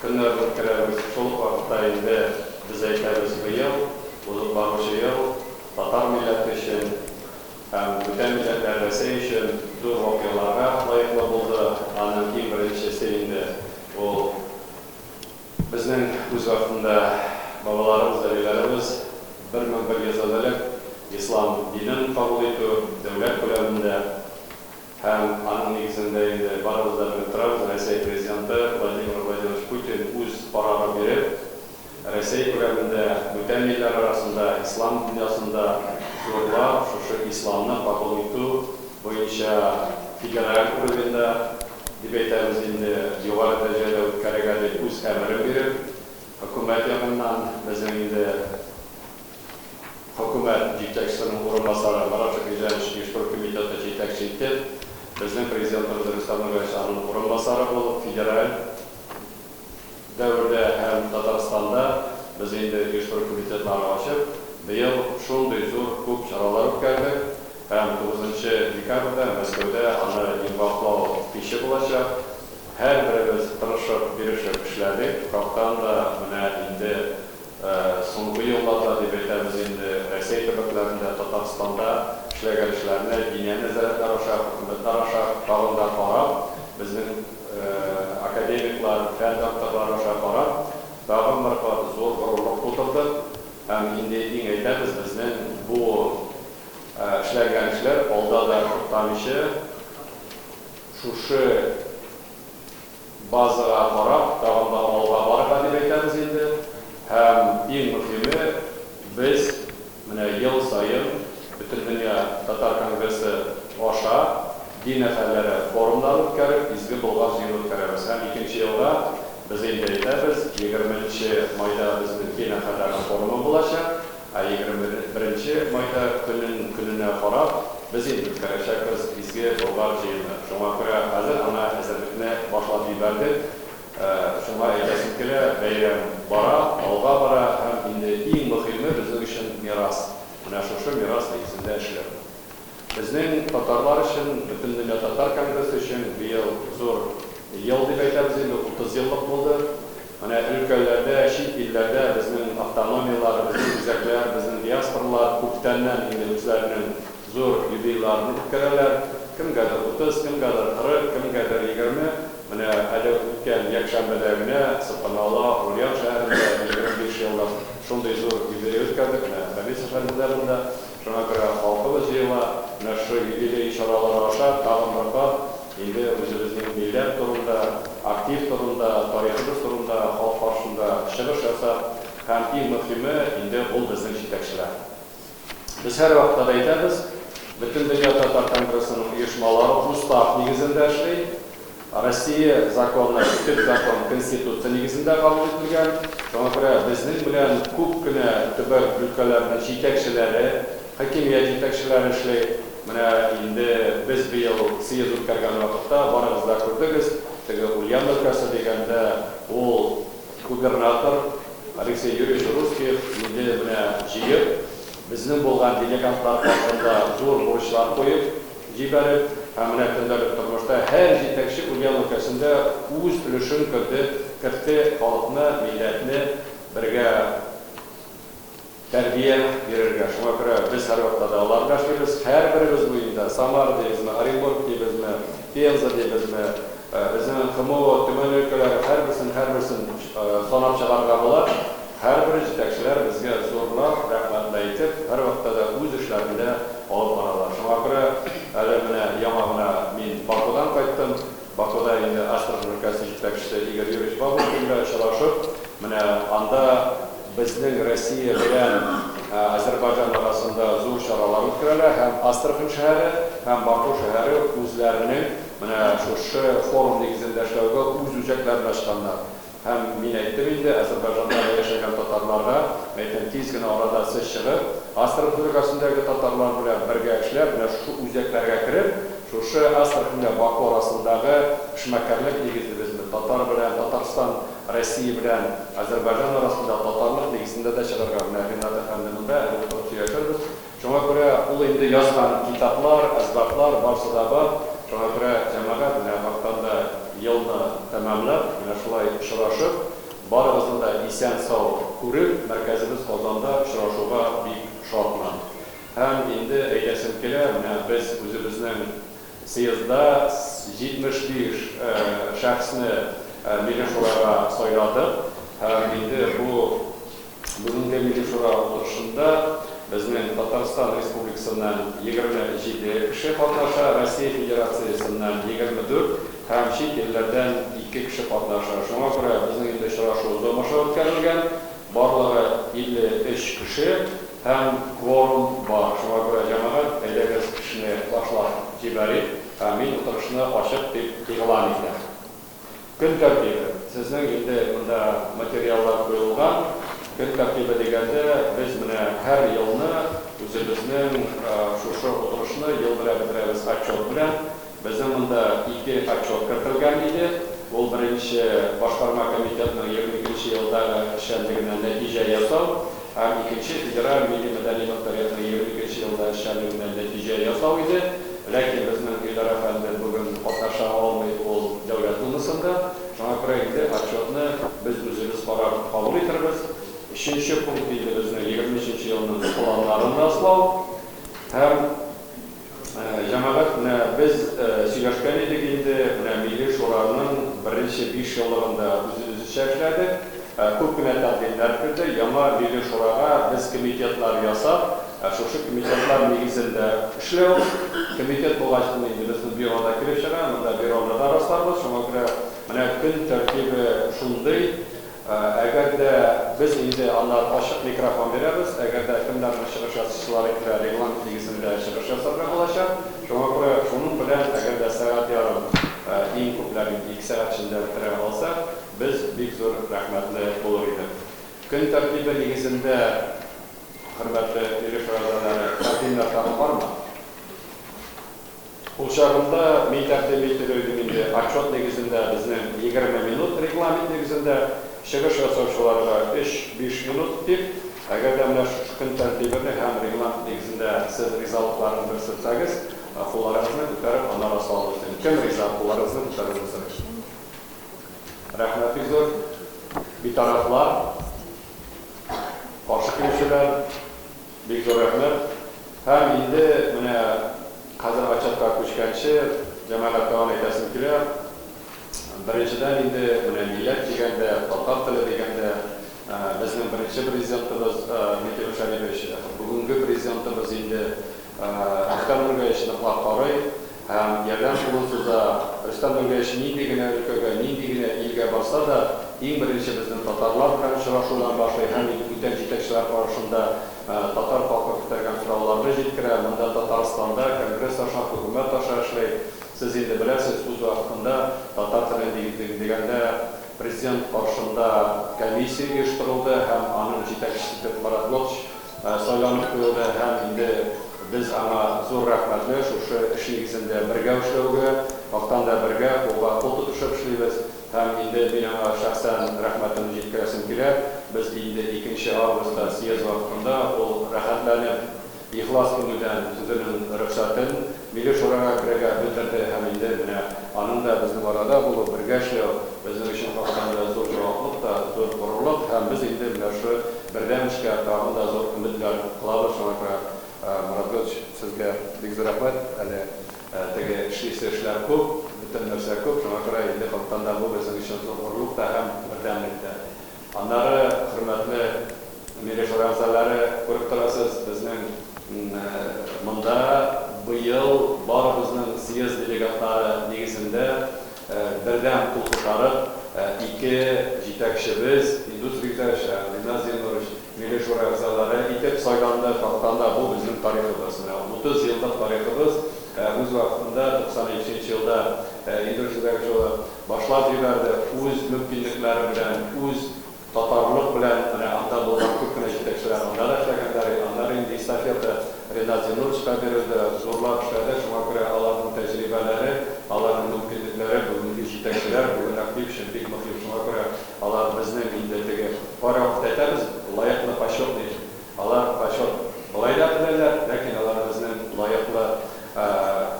көннәрен үткәрәбез. Шул ук вакытта инде без әйтәбез, быел, узып баручы ел татар милләте өчен һәм бүтән милләтләр Рәсәй өчен зур вакыйгаларга лаеклы булды. Аның иң беренчесе инде ул безнең үз вакытында бабаларыбыз, әбиләребез 1100 ел элек ислам динен кабул итү дәүләт күләмендә. Һәм аның нигезендә инде барыбыз да белеп торабыз, Рәсәй Президенты Владимир Владимирович Путин үз карары биреп, Рәсәй күләмендә, бүтән илләр арасында, ислам дөньясында зурлап шушы исламны кабул итү буенча федераль уровеньда, дип әйтәбез инде, югары дәрәҗәдә үткәрергә дип үз әмерен биреп, хөкүмәт ягыннан безнең инде Хөкүмәт җитәкчесенең урынбасары Марат Шакирҗанович оештыру комитеты җитәкче итеп, безнең Президентыбыз Рөстәм Нургалиевич аның урынбасары булып, федераль дәвердә һәм Татарстанда без инде оештыру комитетлары ачып, быел шундый зур күп чаралар үткәрдек һәм тугызынчы декабрьдә Мәскәүдә аны йомгаклау киче булачак. Һәрберебез тырышып, бирешеп эшләдек. Хактан да менә инде Соңгы елларда, дип әйтәбез инде, Рәсәй төбәкләрендә, Татарстанда эшләгән эшләрне Диния нәзарәтләр аша, хөкүмәтләр аша тагын да карап, безнең академиклар, фән докторлары аша карап, тагын бер кат зур горурлык тудырдык. Һәм инде иң әйтәбез, безнең бу эшләнгән эшләр алда да туктамыйча, шушы Базага карап, тагын да алга барырга дип әйтәбез инде. Һәм иң мөһиме, без менә ел саен Бөтендөнья татар конгрессы аша дин әһелләре форумнар үткәреп, Изге Болгар җыены үткәрәбез. Һәм икенче елга без инде әйтәбез, егерменче майда безнең дин әһелләре форумы булачак. Ә 21 майда көнен көненә карап, без инде үткәрәчәкбез Изге Болгар җыены. Шуңа күрә хәзер аңа әзерлекне башлап җибәрдек. Шуңа әйтәсем килә, бәйрәм бара, алга бара һәм инде иң мөхиме безнең өчен мирас. Менә шушы мирас нигезендә эшләү. Безнең татарлар өчен, Бөтендөнья татар конгрессы өчен быел зур ел дип әйтәбез инде, 30 еллык булды. Менә өлкәләрдә, чит илләрдә безнең автономияләр, безнең үзәкләр, безнең диаспоралар күптәннән инде үзләренең зур юбилейларын үткәрәләр. Кемгәдер 30, кемгәдер 40, кемгәдер 20. Менә әле үткән якшәмбедә генә, сөбханалла, Ульян шәһәрендә 25 еллык шундый зур юбилей үткәрдек. Менә Фәнис әфәнде дә монда. Шуңа күрә халкыбыз җыела, менә шушы юбилей чаралары аша тагын бер кат инде үзебезнең милләт турында, актив турында, тарихыбыз турында халык каршында чыгыш ясап, һәм иң мөхиме инде ул безнең җитәкчеләр. Без һәрвакытта да әйтәбез, Бөтендөнья татар конгрессының оешмалары устав нигезендә эшли. Россия законы, төп закон Конституция нигезендә кабул ителгән. Шуңа күрә безнең белән күп кенә төбәк өлкәләренең җитәкчеләре, хакимият җитәкчеләре эшли. Менә инде без быел съезд үткәргән вакытта барыгыз да күрдегез, теге Ульян өлкәсе дигәндә, ул губернатор Алексей Юрьевич Русских инде менә җыеп, безнең булган делегатлар каршында зур бурычлар куеп, җибәреп, һәм менә көндәлек тормышта һәр җитәкче Ульян өлкәсендә үз өлешен керде, кертте, халыкны, милләтне бергә тәрбия бирергә. Шуңа күрә без һәрвакытта да алар белән эшлибез. Һәрберебез буенда, Самара дибезме, Оренбург дибезме, Пенза дибезме, безнең КМО, Төмән өлкәләре, һәрберсен, һәрберсен санап чыгарга була. Һәрбер җитәкчеләр безгә зурлап рәхмәтле әйтеп, һәрвакытта да үз эшләрендә алып баралар. Шуңа күрә әле менә яңа гына мин Бакудан кайттым. Бакуда инде Астрахань өлкәсе җитәкчесе Игорь Юрьевич Бабушкин белән очрашып, менә анда безнең Россия белән Азербайҗан арасында зур чаралар үткәрәләр һәм Астрахань шәһәре һәм Баку шәһәре үзләренең менә шушы форум нигезендә эшләүгә үз үзәкләрен ачканнар. Һәм мин әйттем инде, Азербайҗанда яшәгән татарларга, әйтәм, тиз генә арада сез чыгып, Астрахань өлкәсендәге татарлар белән бергә эшләп, менә шушы үзәкләргә кереп, шушы Астрахань белән Баку арасындагы эшмәкәрлек нигезебезне, татар белән Татарстан, Россия белән Азербайҗан арасында татарлык нигезендә дә чыгарга, менә Ринат әфәнде монда, әле утырып сөйләшербез. Шуңа күрә ул инде язган китаплар, әсбаплар барсы да бар. Шуңа күрә, җәмәгать, менә хактан да елны тәмамлап, менә шулай очрашып, Барыгызны да исән-сау күреп, мәркәзебез Казанда очрашуга бик шатмын. Һәм инде әйтәсем килә, менә без үзебезнең съездда 75 шәхесне Милли Шурага сайладык. Һәм инде бу бүгенге Милли Шура утырышында безнең Татарстан Республикасыннан 27 кеше катнаша, Россия Федерациясеннән 24 һәм чит илләрдән 2 кеше катнаша. Шуңа күрә безнең инде очрашу Zoom аша үткәрелгән. Барлыгы 53 кеше һәм кворум бар. Шуңа күрә, җәмәгать, әйдәгез эшне башлап җибәрик, һәм мин утырышны ачык дип игълан итәм. Көн тәртибе. Сезнең инде монда материаллар куелган. Көн тәртибе дигәндә, без менә һәр елны үзебезнең шушы утырышны ел белән бетерәбез отчет белән. Безнең монда ике отчет кертелгән иде. Ул беренче, башкарма комитетның 22 нче елдагы эшчәнлегенә нәтиҗә ясау һәм икенче, федераль милли-мәдәни мохтариятның 22 нче елда эшчәнлегенә нәтиҗә ясау иде. Ләкин безнең Илдар әфәнде бүген катнаша алмый, ул Дәүләт Думасында. Шуңа күрә инде отчетны без үзебез карап кабул итербез. Өченче пункт инде безнең 23 нче елның планнарын раслау һәм Җәмәгать, менә без сөйләшкән идек инде, менә Милли Шураның беренче биш еллыгында үзебезчә эшләдек. Күп кенә тәкъдимнәр керде. Яңа Милли Шурага без комитетлар ясап, шушы комитетлар нигезендә эшләү. Комитет булгач, инде безнең бюро да килеп чыга. Монда бюроны да расларбыз. Шуңа күрә менә көн тәртибе шундый. Әгәр дә без инде аннан ачык микрофон бирәбез, әгәр дә кемнәрнең чыгыш ясыйсылары килә, регламент нигезендә чыгыш ясарга булачак. Шуңа күрә шуның белән, әгәр дә сәгать ярым, иң күпләп инде ике сәгать эчендә бетерә алсак, без бик зур рәхмәтле булыр идек. Көн тәртибе нигезендә, хөрмәтле Милли Шура әгъзалары, тәкъдимнәр тагын бармы? Ул чагында мин тәкъдим итер идем инде, отчет нигезендә безнең 20 минут регламент нигезендә, чыгыш ясаучыларга өч-биш минут дип. Әгәр дә менә шушы көн тәртибене һәм регламент нигезендә сез ризалыкларны белсертсәгез, кулларыгызны күтәреп аны раславыгыз дим. Кем риза, кулларыгызны күтәрүне сорыйм. Рәхмәт бик зур. Битарафлар, каршы килүчеләр. Бик зур рәхмәт. Һәм инде менә хәзер отчетка күчкәнче, җәмәгать тагын әйтәсем килә. Беренчедән инде менә милләт дигәндә, татар теле дигәндә, безнең беренче президентыбыз Минтимер Шәрипович, бүгенге президентыбыз инде Рөстәм Нургалиевич ныклап карый һәм ярдәм кулын суза. Рөстәм Нургалиевич нинди генә өлкәгә, нинди генә илгә барса да, иң беренче безнең татарлар белән очрашудан башлый һәм инде бүтән җитәкчеләр каршында татар халкы күтәргән сорауларны җиткерә. Монда Татарстанда Конгресс аша, хөкүмәт аша эшли. Сез инде беләсез, үз вакытында татар телен дигәндә Президент каршында комиссия оештырылды һәм аның җитәкчесе итеп Марат Лотч сайланып куелды һәм инде без аңа зур рәхмәтле шушы эш нигезендә бергә эшләүгә, хактан да бергә кулга кул тотышып эшлибез һәм инде мин аңа шәхсән рәхмәтемне җиткерәсем килә, без инде икенче августта съезд вакытында ул рәхәтләнеп Ихлас күңелдән үзенең рөхсәтен Милли Шурага керергә белдерде һәм инде менә аның да безнең арада булу, бергә эшләү безнең өчен хактан да зур җаваплык та, зур горурлык һәм без инде менә шушы бердәм эшкә тагын да зур өметләр кылабыз. Шуңа күрә, Марат Гөлович, сезгә бик зур рәхмәт. Әле теге эшлисе эшләр күп, бөтен нәрсә күп, шуңа күрә инде хактан да бу безнең өчен зур горурлык та һәм бердәмлек тә. Аннары, хөрмәтле Милли Шура әгъзалары, күреп торасыз, безнең монда быел барыбызның съезд делегатлары нигезендә бердәм кул кушарып, ике җитәкчебез, Индус Ригзаевич һәм Риназ Зиннурович Милли Шура әгъзалары итеп сайланды. Хактан да, бу безнең тарихыбыз. Менә 30 еллык тарихыбыз. Үз вакытында, 92 нче елда Индус Ригзаевич улы Башлап җибәрде, үз мөмкинлекләре белән, үз татарлык белән, менә анда булган күп кенә җитәкчеләр анда да эшләгәннәр, аннары инде эстафета Ренат Зиннуровичка бирелде, зурлап эшләде, шуңа күрә аларның тәҗрибәләре, аларның мөмкинлекләре бүгенге җитәкчеләр, бүген актив өчен бик мөһим, шуңа күрә алар безнең инде теге кайвакытта әйтәбез, лаеклы почетный, алар почет болай да беләләр, ләкин алар безнең лаеклы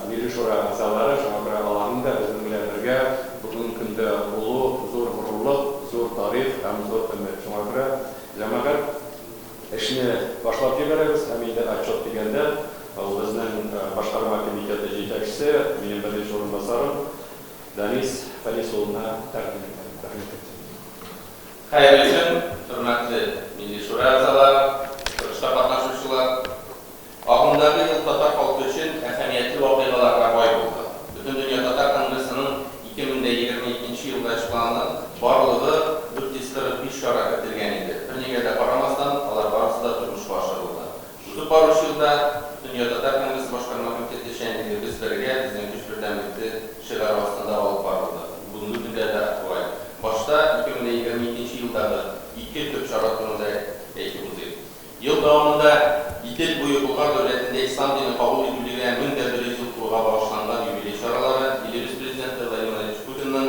Милли Шура әгъзалары, шуңа күрә аларның да безнең белән бергә бүгенге көндә булу зур горурлык, зур тарих һәм зур. башлап җибәрәбез һәм инде отчет дигәндә, ул безнең башкарма комитеты җитәкчесе, минем беренче урынбасарым Данис Фәнис улына тәкъдим итәм. Рәхмәт итсен. Хәерле көн, хөрмәтле Милли Шура әгъзалары, утырышта катнашучылар! Агымдагы ел татар халкы өчен әһәмиятле вакыйгаларга бай булды. Бөтендөнья татар конгрессының 2022 нче елга эш планына барлыгы 445 чара кертелгән иде. Бернигә дә карамастан, алар барысы да тормышка ашырылды. Узып баручы елда Бөтендөнья татар конгрессы башкарма комитеты эшчәнлеге Без бергә, безнең көч бердәмлекте шигаре астында алып барылды. Бүгенге көндә дә актуаль. Башта 2022 нче елдагы ике төп чара турында әйтеп узыйк. Ел дәвамында Идел буе Болгар дәүләтендә ислам дине кабул ителүгә 1100 ел тулуга багышланган юбилей чаралары илебез Президенты Владимир Владимирович Путинның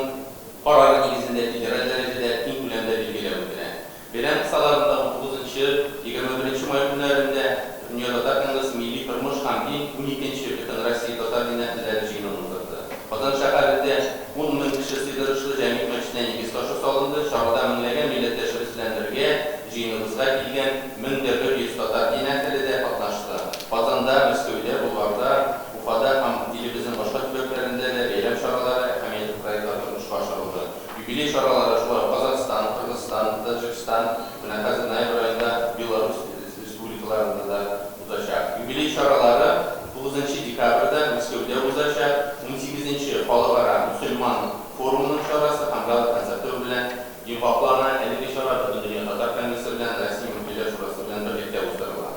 карары нигезендә федераль дәрәҗәдә киң күләмдә билгеләп үтелә. Бәйрәм кысаларында унтугызынчы, 21 нче май көннәрендә Бөтендөнья татар конгрессы Милли тормыш һәм дин уникенче Бөтенроссия татар дин әһелләре җыенын уздырды. Казан шәһәрендә 10 мең кеше сыйдырышлы Җәмигъ мәчетенә нигез ташы салынды. Чарада меңләгән милләттәшебез белән бергә Җыеныбызга килгән 1100 татар дин әһеле дә катнашты. Казанда, Мәскәүдә, Болгарда, Уфада һәм илебезнең башка төбәкләрендә дә бәйрәм чаралары, әһәмиятле проектлар тормышка ашырылды. Юбилей чаралары шулай ук Казахстан, Кыргызстан, Таҗикстан, менә хәзер ноябрь аенда Беларусь республикаларында да узачак. Юбилей чаралары тугызынчы декабрьдә Мәскәүдә узачак, унсигезенче Халыкара мөселман форумының чарасы һәм гала-концерты белән Йомгаклана, әлеге чара Бөтендөнья татар конгрессы белән Россия Мөфтиләр шурасы белән берлектә уздырыла.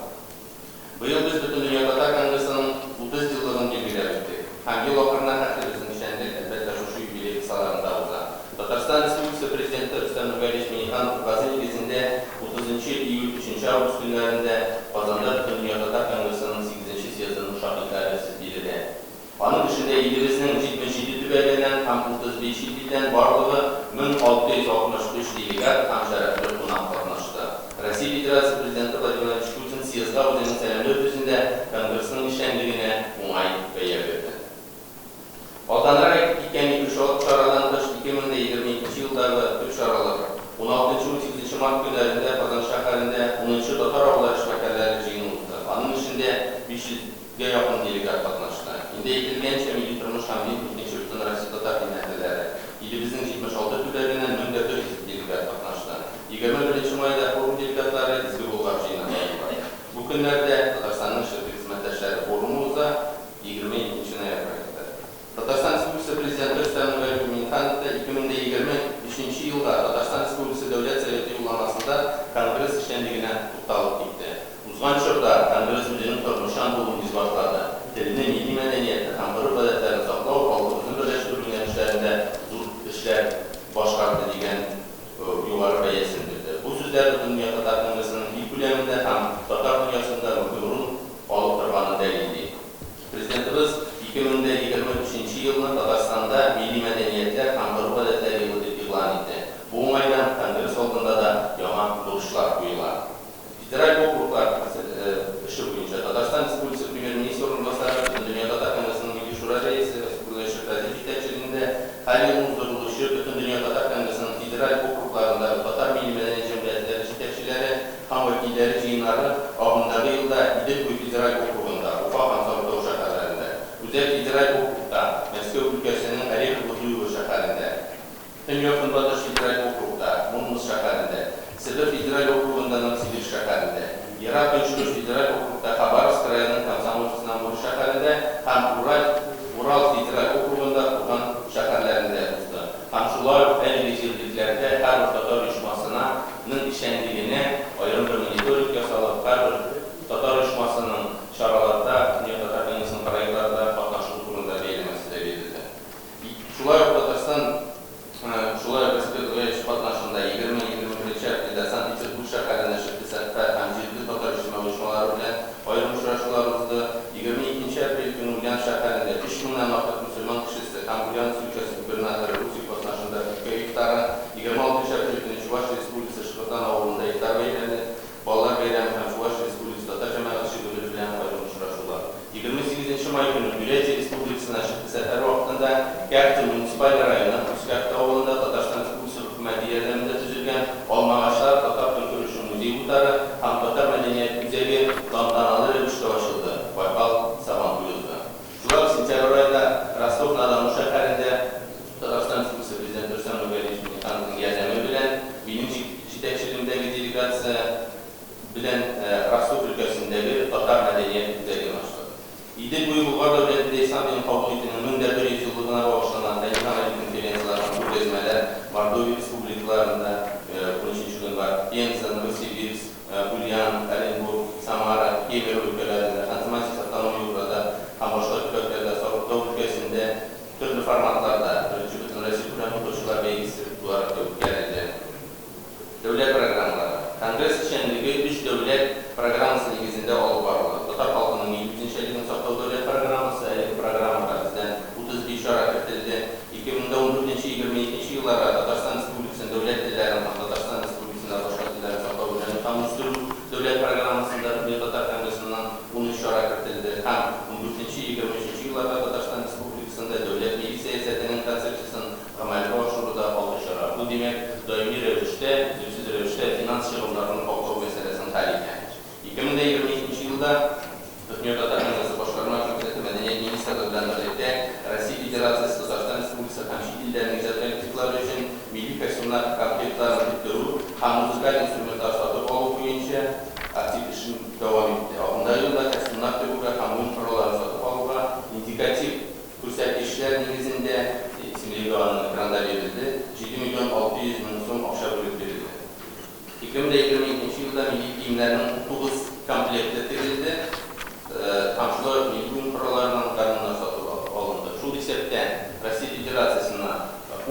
Быел без Бөтендөнья татар конгрессының 30 еллыгын билгеләп үттек. Һәм ел ахырына хәтле безнең эшчәнлек, әлбәттә, шушы юбилей кысаларында уза. Татарстан Республикасы Президенты Рөстәм Нургалиевич Миңнеханов Указы нигезендә 30 июль, 3 август көннәрендә Казанда Бөтендөнья татар конгрессының сигезенче съездының шаһитлары сез биредә. Аның эшендә илебезнең 77 төбәгеннән һәм 35 чит илдән барлыгы 1663 делегат һәм шәрәфле кунак катнашты. Россия Федерациясе Президенты Владимир Владимирович Путин съездга үзенең сәламләү сүзендә Конгрессның эшчәнлегенә уңай бәя бирде. Алданрак әйтеп киткән ике чарадан тыш, 2022 елдагы төп чаралар, уналтынчы-унсигезенче март көннәрендә Казан шәһәрендә унынчы татар авылы эшмәкәрләре җыены узды. Аның эшендә 500. Гә якын делегат катнашты. Инде әйтелгәнчә, милли тормыш һәм дин икенче Бөтенроссия татар дин әһелләре, илебезнең 76 төбәгеннән 1400 делегат катнашты. 21 майда форум делегатлары Изге Болгар җыенына бардылар. Бу көннәрдә Татарстанның эшлекле хезмәттәшләре форумы уза, 22 ноябрьгә кадәр. Татарстан Республикасы Президенты Рөстәм Нургалиевич Миңнеханов та 2023 нче елга Татарстан Республикасы Дәүләт Советы Юлламасында Конгресс эшчәнлегенә тукталып китте. Узган чорда Конгресс үзенең тормышчан булуын исбатлады, телне, милли мәдәниятне һәм гореф-гадәтләрне саклау, халкыбызны берләштерү юнәлешләрендә зур эшләр башкарды, дигән югары бәясен бирде. Бу сүзләр Бөтендөнья татар конгрессының ил күләмендә һәм татар дөньясында мөһим урын алып торганын дәлилли. Президентыбыз 2023 нче елны Татарстанда Милли мәдәниятләр һәм гореф-гадәтләр елы дип игълан итте. Бу уңайдан Конгресс алдында да яңа бурычлар куела. Федераль округлар эше буенча Татарстан Республикасы Премьер-министры урынбасары, Бөтендөнья татар конгрессының Милли шура рәисе Васил Шәйхразиев җитәкчелегендә һәр елны уздырылучы Бөтендөнья татар конгрессының федераль округларындагы татар милли-мәдәни җәмгыятьләре җитәкчеләре һәм вәкилләре җыеннары агымдагы елда Идел буе федераль округында, Уфа һәм Сарытау шәһәрләрендә, Үзәк федераль округта, Мәскәү өлкәсенең Орехово-Зуево шәһәрендә, Төньяк-Көнбатыш федераль округта, Мурманск шәһәрендә, Себер федераль округында Новосибирск шәһәрендә, Ерак Көнчыгыш федераль округта Хабаровск краеның Комсомольск-на-Амуре шәһәрендә һәм Ураль Урал федераль округында Курган шәһәрләрендә узды. Һәм шулай ук әлеге җирлекләрдә һәрбер татар оешмасына ның эшчәнлегенә аерым бер мониторинг ясалып, һәрбер татар оешмасының чараларда, Бөтендөнья татар конгрессының проектларында катнашуы турында бәяләмәсе дә бирелде. Шулай ук Татарстан, шулай ук Рәсүл Петрович катнашында 20-21 нче апрельдә Санкт-Петербург шәһәрендә эшлекле сәнәгать һәм җирле татар иҗтимагый оешмалары белән аерым очрашулар узды. 22 нче апрель көнне Ульян шәһәрендә. Идел буе Болгар дәүләтендә ислам динен кабул итүнең 1100 еллыгына багышланган фәнни гамәли конференцияләр һәм күргәзмәләр Мордовия республикаларында, унөченче гыйнвар, Пенза, Новосибирск, Ульян, Оренбург, Самара, Кемерово өлкәләрендә, Ханты-Мансийск автономия округында һәм башка төбәкләрдә, Сарыктау өлкәсендә төрле форматларда Беренче Бөтенроссия күләм укытучылар бәйгесе буларак та үткәрелде. Дәүләт программалары. Конгресс эшчәнлеге өч дәүләт программасы нигезендә алып барыла. Татар халкының милли үзенчәлеген саклау дәүләт программасы, әлеге программага бездән 35 чара кертелде. 2014 нче, 22 нче елларга Татарстан Республикасының дәүләт телләрен һәм Татарстан Республикасында башка телләрне саклау, өйрәнү һәм үстерү дәүләт программасында Бөтендөнья татар конгрессыннан 13 чара кертелде һәм 14 нче, 23 нче елларга Татарстан Республикасында дәүләт милли сәясәтенең концепциясен Гамәлгә ашыруда алты чара. Бу, димәк, даими рәвештә, өзлексез рәвештә финанс чыгымнарын каплау мәсьәләсен хәл итә. 2022 нче елда Бөтендөнья татар конгрессы Башкарма комитеты Мәдәният министрлыгы белән берлектә Россия Федерациясе, Татарстан Республикасы һәм чит илләрнең иҗат коллективлары өчен милли костюмнар комплектларын тектерү һәм музыкаль инструментлар сатып алу буенча актив эшен дәвам итте. Агымдагы елда костюмнар тегүгә һәм уен коралларын сатып алуга индикатив Күрсәткечләр нигезендә, исемлеге аның экранда бирелде, 7 миллион 600 мең сум акча бүлеп бирелде. 2022 нче елда милли киемнәрнең 9 комплекты тегелде һәм шулай ук милли уен коралларыннан гармуннар сатып алынды. Шул исәптән, Россия Федерациясеннән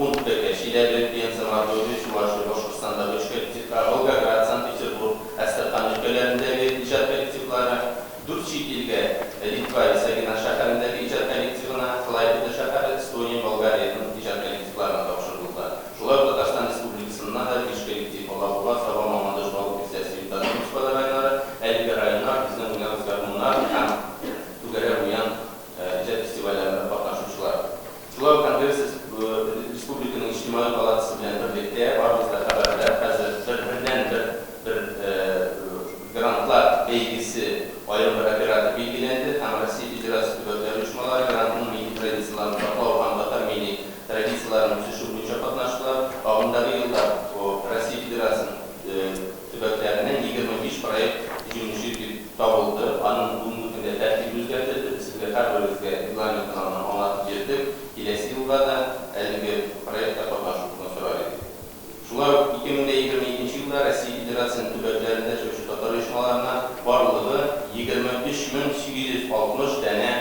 ун төбәккә, Чиләбе, Пенза, Мордовия, Чувашия, Башкортстандагы өч коллективка, Волгоград, Санкт-Петербург, Әстерхан өлкәләрендәге иҗат коллективлары, Дүрт чит илгә, Литва, Висагина шәһәрендәге иҗат коллективына, Клайпеда шәһәре, Эстония, Болгариянең иҗат коллективларына тапшырылды. Шулай ук Татарстан Республикасыннан да биш коллектив, Алабуга, Саба, Мамадыш, Балык Бистәсе, Ютазы, Мусбада районнары, әлеге районнар Безнең уйнабыз гармуннар һәм Түгәрәк уен иҗат фестивальләрендә катнашучылар. Шулай ук Конгресс республиканың Иҗтимагый палатасы белән берлектә, барыгыз да хәбәрдар, хәзер бер бердәнбер бер грантлар бәйгесе аерым бер оператор билгеләнде һәм Россия Федерациясе төбәкләре оешмалары грантның милли традицияләрен саклау һәм татар милли традицияләрен үсешү буенча катнаштылар. Агымдагы елда Россия Федерациясенең төбәкләреннән 25 проект җиңүче дип табылды. Аның бүгенге көндә тәртибе үзгәртелде. Без сезгә һәрберегезгә регламентын аны аңлатып бирдек. Киләсе елга да әлеге проектта катнашуыгызны сорар идек. Шулай ук 2022 нче елда Россия Федерациясенең төбәкләрендә эшләүче татар оешмаларына барлыгы 23 мең 860 данә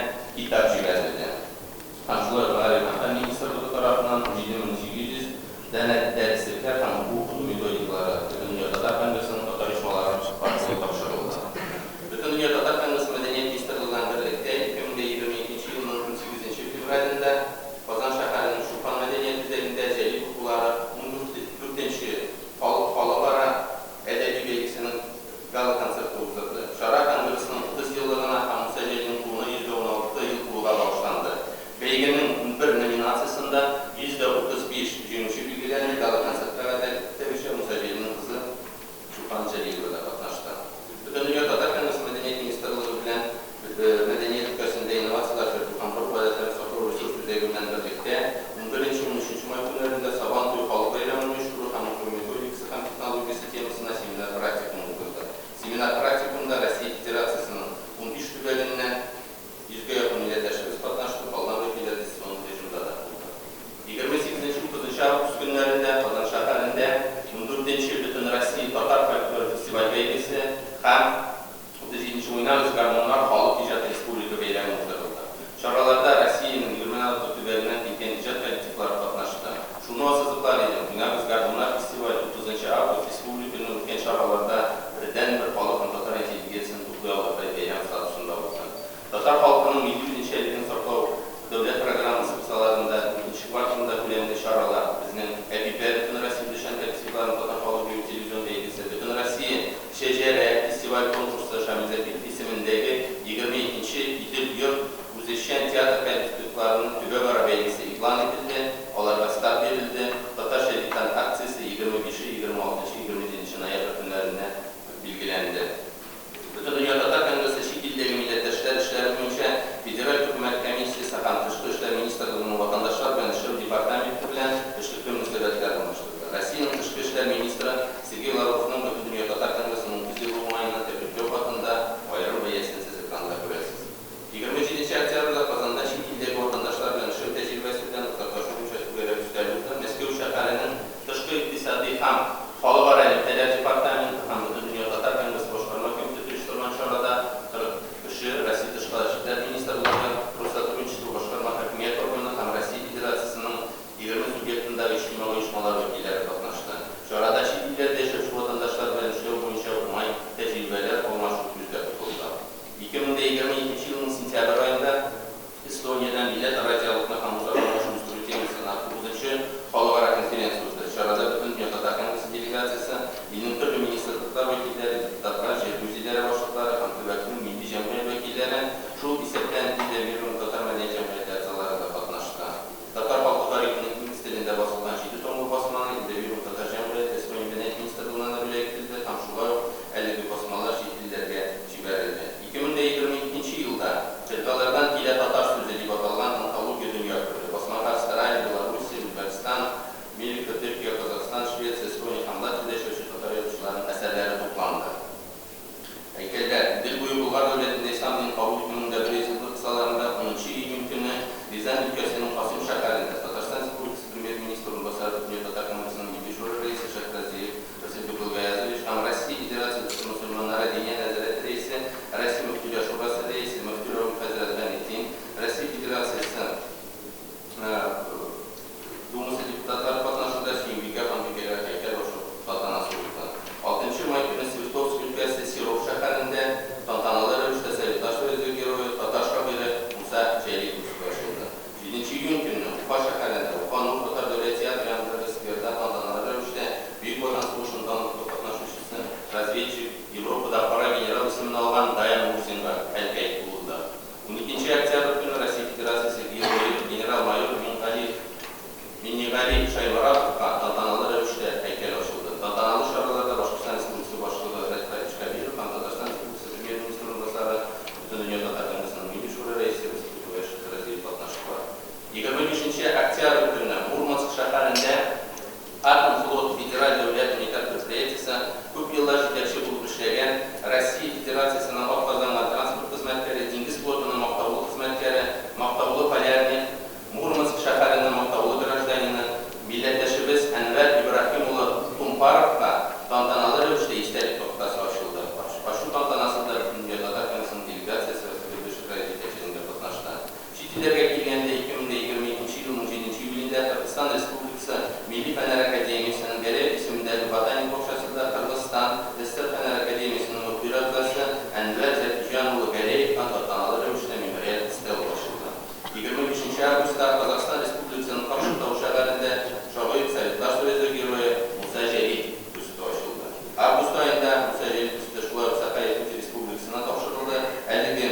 Чит илләргә килгәндә, 2022 елның җиденче июлендә Кыргызстан Республикасы Милли фәннәр академиясенең Гәрәев исемендәге ботаник бакчасында Кыргызстан СССР Фәннәр академиясенең мөхбир әгъзасы Әнвәр Зәкиҗан улы Гәрәевка тантаналы рәвештә мемориаль стела ачылды. 25 нче августта Казахстан Республикасының Кокшетау шәһәрендә шагыйрь, Советлар Союзы Герое Муса Җәлил бюсты ачылды. Август аенда Муса Җәлил бюсты шулай ук Саха-Якутия Республикасына тапшырылды. Әлеге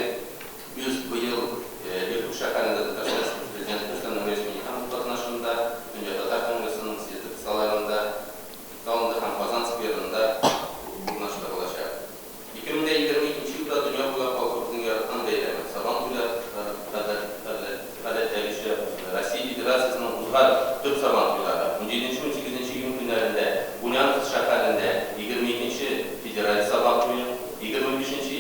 Бюст быел Иркутск шәһәрендә Татарстан Республикасы Президенты Рөстәм Нургалиевич Миңнеханов катнашында Бөтендөнья татар конгрессының съезды кысаларында салынды һәм Казан скверында урнаштырылачак. 2022 елда дөнья буйлап халкыбызның яраткан бәйрәме, Сабан туйлары гадәттәгечә узды. Россия Федерациясенең узган төп Сабан туйлары, унҗиденче-унсигезенче июнь көннәрендә Ульяновск шәһәрендә егерме икенче федераль Сабан туе, 25-26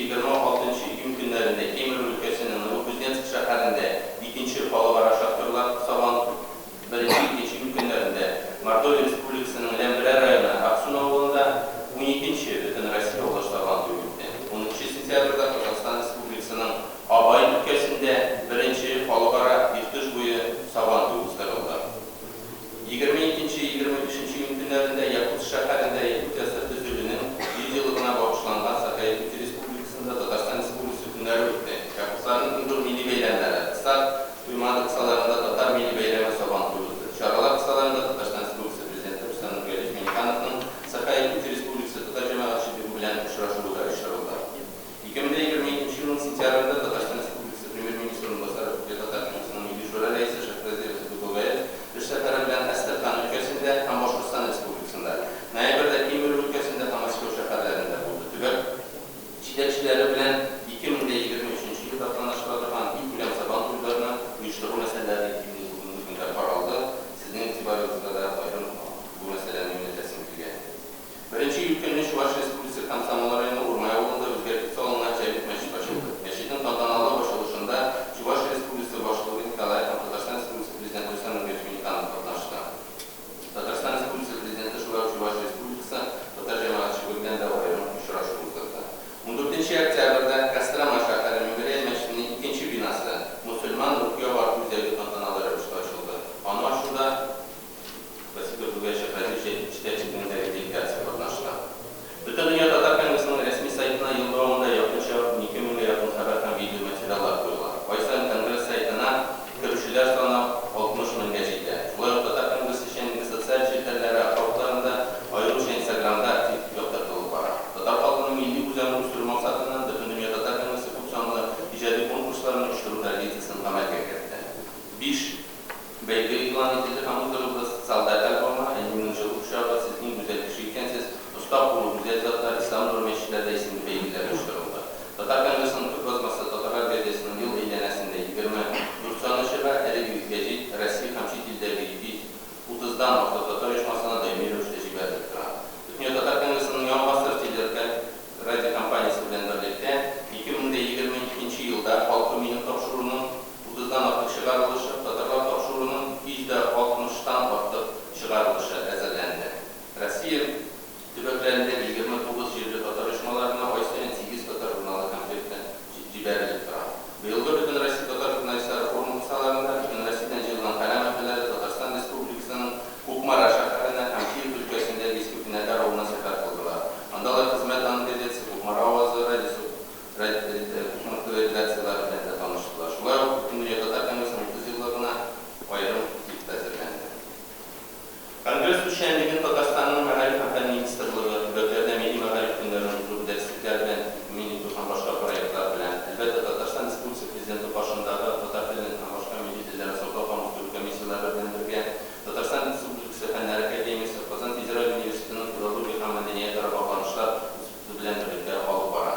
июнь көннәрендә Кемерово өлкәсенең Новокузнецк шәһәрендә икенче халыкара шахтерлар Сабан, беренче-икенче июль көннәрендә Мордовия Республикасының Ләмберә районы Аксун авылында уникенче Бөтенроссия область Сабан туе үтте. Унынчы сентябрьдә Казахстан Республикасының Абай өлкәсендә беренче халыкара Иртыш буе Сабан туе уздырылды. 22-25 июнь көннәрендә Якутск шәһәрендә Якутия ССР төзелүнең 100 еллыгына багышланган Саха-Якутия Республикасында Татарстан Республикасы көннәре үтте. Якутларның иң зур милли бәйрәмнәре, Ыссах Туймаада кысаларында татар милли бәйрәме Сабан туе узды. Чаралар кысаларында Татарстан Республикасы Президенты Рөстәм Нургалиевич Миңнехановның Саха-Якутия Республикасы татар җәмәгатьчелеге белән очрашуы да оештырылды. 2022 елның сентябрендә Татарстан Республикасы Премьер-министры урынбасары, Бөтендөнья татар конгрессының Милли шура рәисе Шәйхразиев Хәбибуллаев эш сәфәре белән Әстерхан өлкәсендә һәм Башкортстан Республикасында, ноябрьдә Кемерово өлкәсендә һәм Мәскәү шәһәрләрендә булды. Төбәк җитәкчеләре белән 2023 елда планлаштыра торган илкүләм Сабан туйларны оештыру мәсьәләләре инде бүгенге көндә каралды. Сезнең игътибарыгызга да аерым бу мәсьәләне юнәлтәсем килгән. Беренче июль көнне Чуваш Республикасы Комсомол районы Урмай авылында үзгәртеп салынган Җәмигъ мәчет ачылды. Мәчетнең тантаналы ачылышында Чуваш Республикасы Башлыгы Николаев һәм Татарстан Республикасы Президенты Рөстәм Нургалиевич Миңнеханов катнашты. Татарстан Республикасы Президенты шулай ук Чуваш Республикасы татар җәмәгатьчелеге белән дә аерым очрашу уздырды. Ундүртенче октябрьдә Кострома шәһәре Мемориаль мәчетенең икенче бинасы, Мөселман рухи-агарту үзәге тантаналы рәвештә ачылды. Аны ачуда Василий Дугай Шәйхразиев җитәкчелегендәге делегация катнашты. Бөтендөнья татар конгрессының рәсми сайтына ел дәвамында якынча 12 меңгә якын хәбәр һәм видеоматериаллар куела. Ай саен конгресс сайтына керүчеләр саны 60 меңгә җитә. Шулай ук татар конгрессы эшчәнлеге социаль челтәрләре аккаунтларында, аеруча Инстаграмда актив яктыртылып бара. Татар халкының милли үзаңын үстерү максатыннан Бөтендөнья татар конгрессы күпсанлы иҗади конкурсларны оештыру традициясен гамәлгә кертте. Биш бәйге игълан ителде һәм уздырылды, Солдат альбомы, Әниемнең җылы кочагы, Сез иң гүзәл кеше икәнсез, Оста куллы гүзәл затлар, Ислам нуры мәчетләрдә исемле бәйгеләр оештырылды. Татар конгрессының төп басмасы Татарлар газетасының ел әйләнәсендә 24 саны чыга, әлеге гәҗит Россия һәм чит илдәге 230 дан артык татар оешмасына даими рәвештә җибәрелеп тора. Бөтендөнья татар конгрессының Яңа гасыр теле радиокомпаниясе белән берлектә 2022 елда Халкым минем тапшыруының утыздан артык чыгарылышы, Татарлар тапшыруының 260 тан артык чыгарылышы әзерләнде. Россия төбәкләрендәге 29 җирле татар оешмаларына ай саен сигез татар журналы комплекты җибәрелеп тора. Быелгы Бөтенроссия татар журналистлары форумы кысаларында бөтен Россиядән җыелган каләм әһелләре Татарстан Республикасының Кукмара шәһәренә һәм Киров өлкәсендәге Иске Пенәгәр авылына сәфәр кылдылар. Анда алар Хезмәт даны газетасы, Кукмара авазы радиосы, Кукмара редакцияләре белән дә таныштылар. Шулай ук Бөтендөнья татар конгрессының 30 еллыгына аерым клип та әзерләнде. Конгресс эшчәнлеген Татарстанның Мәгариф һәм фән министрлыгы, төбәкләрдә милли мәгариф көннәрен уздыру, дәреслекләр белән тәэмин итү һәм башка проектлар белән, әлбәттә, Татарстан Республикасы Президенты каршындагы татар телен һәм башка милли телләрне саклау һәм үстерү комиссияләре белән бергә, Татарстан Республикасы Фәннәр академиясе, Казан федераль университетының филология һәм мәдәниятара багланышлар институты белән берлектә алып бара.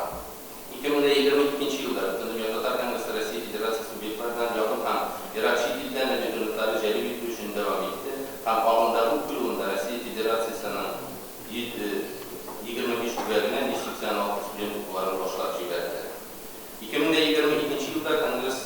2022 елда Бөтендөнья татар конгрессы Россия Федерациясе субъектларыннан, якын һәм ерак чит илдән абитуриентларны җәлеп итү эшен дәвам итте һәм агымдагы уку елында Россия Федерациясенең 25 төбәгеннән 186 студент укуларын башлап җибәрде. 2022 елда конгресс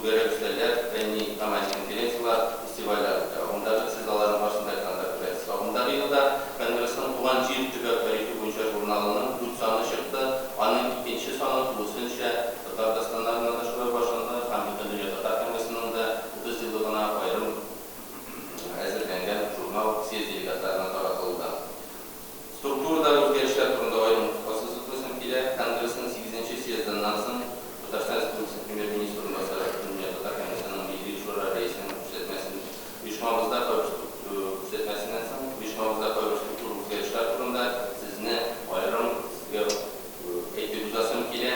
түгәрәк өстәлләр, фәнни-гамәли конференцияләр, фестивальләр үтә. Агымдагы, сез аларның барысын да экранда күрәсез. Агымдагы елда Конгрессның Туган җир төбәк тарихы буенча журналының дүрт саны чыкты, аның икенче саны тулысынча татар дастаннарына да шулай башланды һәм Бөтендөнья татар конгрессының да 30 еллыгына аерым әзерләнгән журнал съезд делегатларына таратылды. Структурадагы үзгәрешләр турында аерым ассызыклыйсым килә. Конгрессның сигезенче съездыннан соң Татарстан Республикасы Премьер-министры урынбасары, Бөтендөнья татар конгрессының Милли шура рәисенең күрсәтмәсен оешмабызда кайбер күрсәтмәсеннән соң оешмабызда кайбер структура үзгәрешләр турында сезне аерым сезгә әйтеп узасым килә.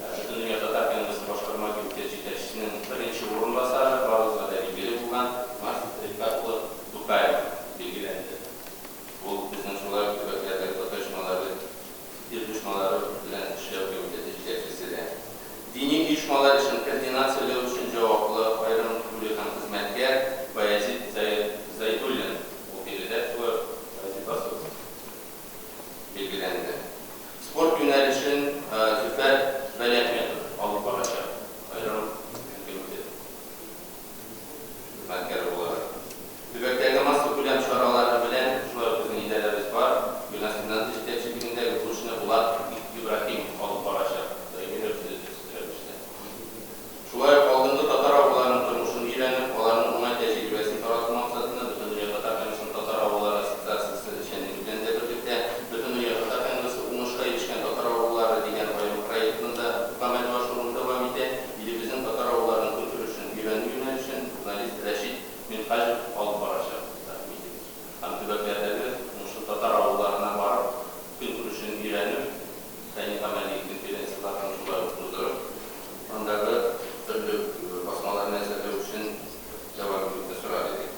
Бөтендөнья татар конгрессы башкарма комитеты җитәкчесенең беренче урынбасары, барыгызга да билгеле булган Марс Рифкать улы Тукаев билгеләнде. Ул безнең шулай ук төбәкләрдәге татар оешмалары ир оешмалары белән эшләү комитеты җитәкчесе дә. Дини оешмалар эшен координацияләү өчен җаваплы аерым бүлек һәм хезмәткәр Баязит Зайдуллин, ул биредә шулай ук Баязит Басыйров билгеләнде. Спорт юнәлешен Зөфәр Вәлиәхмәтов алып барачак, аерым комитет хезмәткәре буларак. Төбәктәге массакүләм чаралары белән шулай ук безнең идарәбез бар. Гөлназ Фернандо җитәкчелегендәге бу эшне Булат Ибраһимов алып барачак, даими рәвештә. Шулай ук алдынгы татар авылларының тормышын өйрәнеп, аларның уңай тәҗрибәсен тарату максатында Бөтендөнья татар конгрессының Татар авыллары ассоциациясе эшчәнлеге белән дә берлектә Бөтендөнья татар конгрессы уңышка ирешкән татар авыллары дигән аерым проектны да гамәлгә ашыруны дәвам итә. Илебезнең татар авылларының көнкүрешен өйрәнү юнәлешен журналист Рәшит Минһаҗев алып барачак, рәхим итегез. Һәм төбәкләрдәге уңышлы татар авылларына барып, көнкүрешен өйрәнеп, фәнни-гамәли конференцияләрен шулай ук уздырып, андагы төрле басмаларны әзерләү эшен дәвам итүне сорар идек.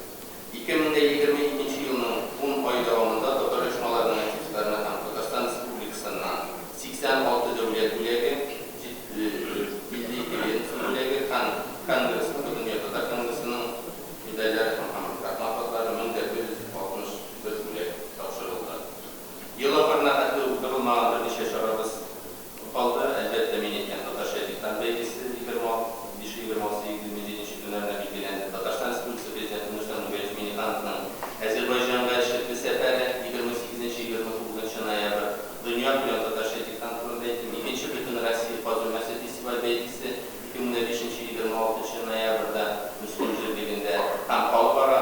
2022 нче елның ун ай дәвамында татар оешмаларының активистларына һәм Татарстан Республикасыннан 86 дәүләт бүләге, 52 ведомство бүләге һәм Конгрессның, Бөтендөнья татар конгрессының медальләре һәм һәм рәхмәт хатлары, 1161 бүләк тапшырылды. Ел ахырына хәтле уздырылмаган берничә чарабыз калды. Әлбәттә, мин әйткән Татарча диктант бәйгесе 25, 26, 27 көннәренә билгеләнде. Татарстан Республикасы Президенты Рөстәм Нургалиевич Миңнехановның Әзербайҗанга эшлекле сәфәре, 28, 29 ноябрь, Дөньякүләм татарча диктант турында әйттем. Икенче Бөтенроссия Каз өмәсе фестиваль-бәйгесе 2005 26 ноябрьдә Мөслим җирлегендә һәм халыкара,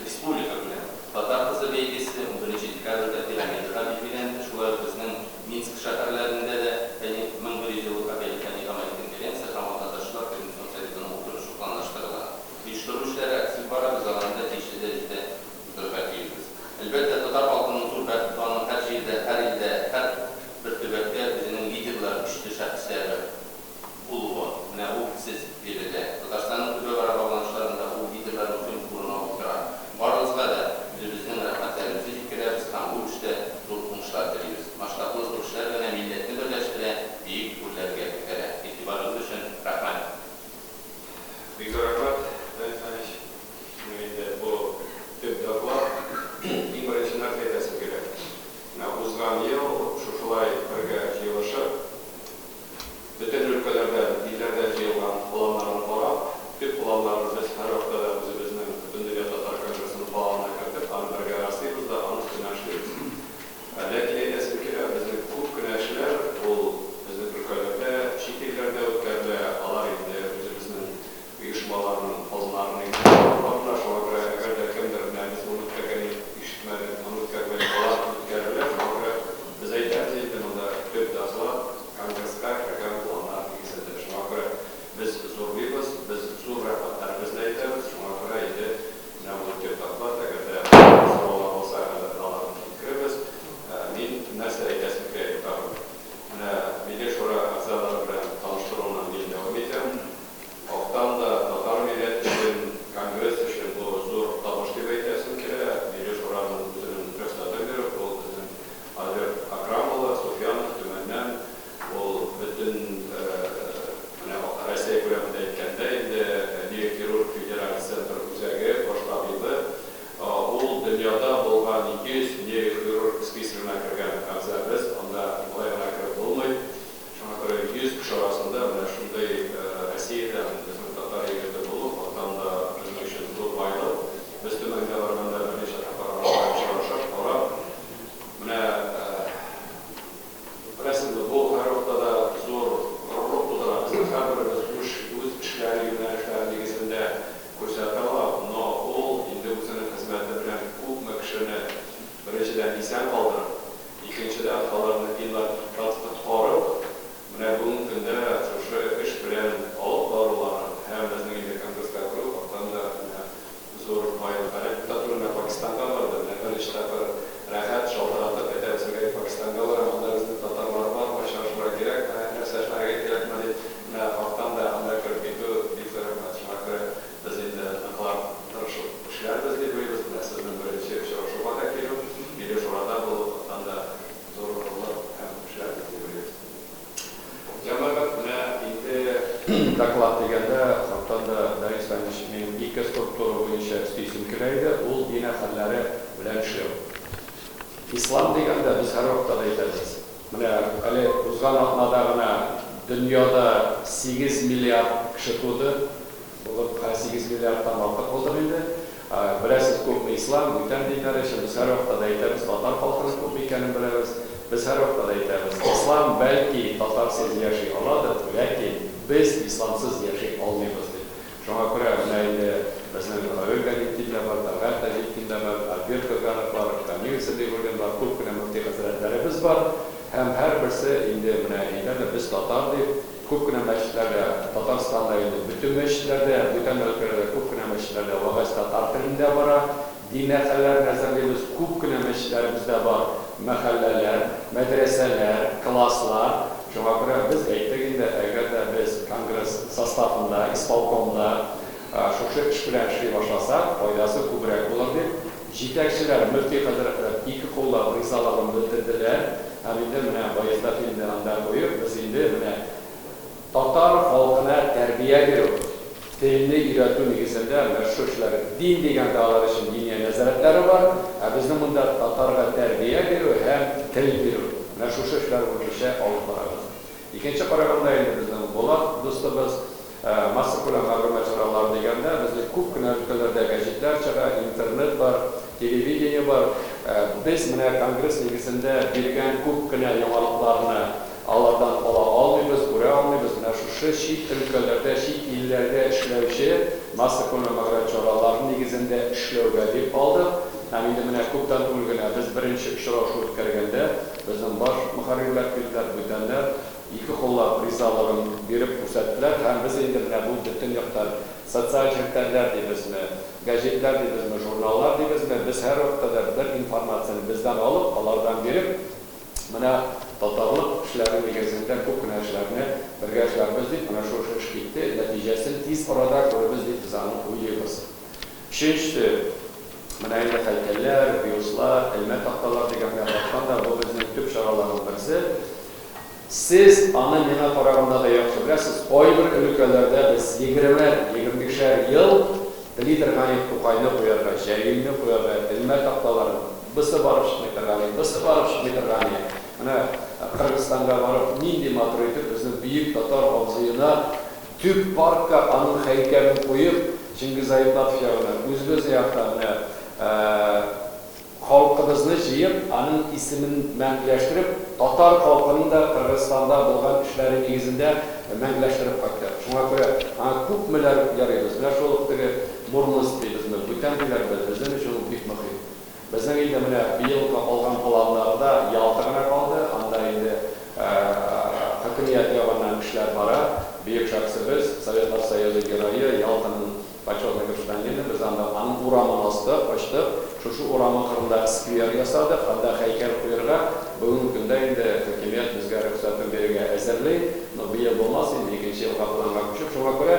республикакүләм Татар кызы бәйгесе 11 декабрьдә Пирамидада билгеләнде. Шулай ук безнең Минск шәһәрләрендә дә фәнни 1100 еллыкка бәйле фәнни-гамәли конференция һәм ватандашлар Координацион советының утырышы планлаштырыла. Оештыру эшләре актив бара, без аларны да тиешле дәрәҗәдә уздырырга тиешбез. Әлбәттә, татар халкының зур бәхете аның һәр җирдә, һәр илдә, һәр бер төбәктә үзенең лидерлары, көчле шәхесләре булуы. Менә ул сез биредә. Татарстанның төбәкара багланышларында ул лидерлар мөһим урын алып тора. Барыгызга да үзебезнең рәхмәтләребезне җиткерәбез һәм бу эштә зур уңышлар телибез. Масштаблы зур эшләр генә милләтне берләштерә, биек үрләргә күтәрә. Игътибарыгыз өчен рәхмәт. Бик зур рәхмәт, Данис Данич. Менә инде бу төп доклад. Иң беренче нәрсә әйтәсем килә. Менә узган ел шушылай бергә җыелышып, бөтен өлкәләрдән, илләрдән җыелган планнарны карап, төп планнарны без һәрвакытта да үзебезнең Бөтендөнья татар конгрессының планына кертеп, аны бергә раслыйбыз да, аның өстеннән эшлибез. Ләкин әйтәсем килә, безнең күп кенә эшләр ул безнең өлкәләрдә, чит илләрдә үткәрелә, алар инде үзебезнең оешмаларның планнарын инде алып барыла. Шуңа күрә, әгәр дә кемдер, менә без моны үткәргән идек, ишетмәдек, моны үткәрмәдек, алар үткәрелә. Шуңа күрә без әйтәбез инде, монда төп доклад конгресска кергән планнар нигезендә. Шуңа күрә без зурлыйбыз, без зур рәхмәтләребезне әйтәбез. Шуңа күрә инде менә бу төп доклад, әгәр дә сораулар булса, әлбәттә, аларны җиткерербез. Мин нәрсә әйтәсем килә инде тагын. Менә Милли Шура әгъзалары белән таныштыруны мин дәвам итәм. Актан да татар милләте өчен, конгресс өчен бу зур табыш дип әйтәсем килә. Милли Шураның үзенең рөхсәтен биреп, ул безнең Альберт Акрам улы Суфиянов Төмәннән, ул бөтен менә Россия күләмендә әйткәндә инде нейрохирург федераль центр үзәге баш табибы, ул дөньяда булган 100 нейрохирург списогына кергән әгъза без, анда болай гына кереп булмый. Шуңа күрә 100 кеше арасында менә шундый Россиядә, безнең. доклад дигәндә, хактан да, Данис Фәнич, минем ике структура буенча өстисем килә иде, ул дин әһелләре белән эшләү. Ислам дигәндә, без һәрвакытта да әйтәбез, менә әле узган атнада гына дөньяда 8 миллиард кеше туды, булып, хәзер 8 миллиардтан артык булдык инде. Беләсез, күпме ислам, бүтән диннәр өчен, без һәрвакытта да әйтәбез, татар халкының күпме икәнен беләбез. Без һәрвакытта да әйтәбез, ислам, бәлки, татарсыз яши аладыр, ләкин без исламсыз яши алмыйбыз, дип. Шуңа күрә менә инде безнең Равил Галиетдин дә бар, Тәлгать Таҗетдин дә бар, Альберт Крганов бар, Камил Сәмигуллин бар, күп кенә мөфти хәзрәтләребез бар. Һәм һәрберсе инде менә әйтә дә, без татар дип. Күп кенә мәчетләрдә, Татарстанда инде бөтен мәчетләрдә, бүтән өлкәләрдә күп кенә мәчетләрдә вәгазь татар телендә бара. Дин әһелләрен әзерлибез. Күп кенә мәчетләребездә бар мәхәлләләр, мәдрәсәләр, класслар. Шуңа күрә без әйттек инде, әгәр дә без конгресс составында, исполкомда шушы эш белән эшли башласак, файдасы күбрәк булыр дип. Җитәкчеләр, мөфти хәзрәтләр ике куллап ризалыгын белдерделәр. Һәм инде менә Баязит әфәндене анда куеп, без инде менә татар халкына тәрбия бирү, телне өйрәтү нигезендә менә шушы эшләр. Дин дигәндә алар өчен диния нәзарәтләре бар, ә безнең монда татарга тәрбия бирү һәм тел бирү. Менә шушы эшләр буенча алып барабыз. Икенче караганда инде безнең Булат дустыбыз, Массакүләм мәгълүмат чаралары дигәндә, безнең күп кенә өлкәләрдә гәҗитләр чыга, интернет бар, телевидение бар. Без менә конгресс нигезендә биргән күп кенә яңалыкларны алардан ала алмыйбыз, күрә алмыйбыз. Менә шушы чит өлкәләрдә, чит илләрдә эшләүче массакүләм мәгълүмат чаралары нигезендә эшләүгә дип алдык. Һәм инде менә күптән түгел генә без беренче очрашу үткәргәндә, безнең баш мөхәррирләр килделәр, бүтәннәр. Ике куллап ризалыгын биреп күрсәттеләр һәм без инде менә бу бөтен яктан, социаль челтәрләр дибезме, гәҗитләр дибезме, журналлар дибезме, без һәрвакытта да бер информацияне бездән алып, алардан биреп, менә татарлык эшләре нигезендә күп кенә эшләрне бергә эшләрбез дип, менә шушы эш китте, нәтиҗәсен тиз арада күрербез дип без аны уйлыйбыз. Өченчесе, менә инде һәйкәлләр, бюстлар, элмә такталар дигәнгә хактан да бу безнең төп чараларның берсе. Сез аны миңа караганда да яхшы беләсез, кайбер өлкәләрдә без егермәр, егермебишәр ел тели торган идек Тукайны куярга, Җәлилне куярга, элмә такталарын, бусы барып чыкмый торган иде, бусы барып чыкмый торган иде. Менә Кыргызстанга барып, нинди матур итеп безнең бөек татар абзыена төп паркка аның һәйкәлен куеп, Чингиз Айтматов ягына, үзебезнең якта менә Халкыбызны җыеп, аның исемен мәңгеләштереп, татар халкының да Кыргызстанда булган эшләре нигезендә мәңгеләштереп кайттык. Шуңа күрә аңа күпмеләр ярыйбыз. Менә шул ук теге Мурманск дибезме, бүтән диләрме, безнең өчен ул бик мөһим. Безнең инде менә быелгы алган планнарда Ялта гына калды, анда инде хакимият ягыннан эшләр бара. Бөек шәхесебез, Советлар Союзы Герое, Ялтаның Почетный гражданины, без анда аның урамын астык, ачтык, шушы урамы кырында сквер ясадык, анда һәйкәл куерга, бүгенге көндә инде хакимият безгә рөхсәтен бирергә әзерли, но быел булмас инде, икенче елга планга күчеп, шуңа күрә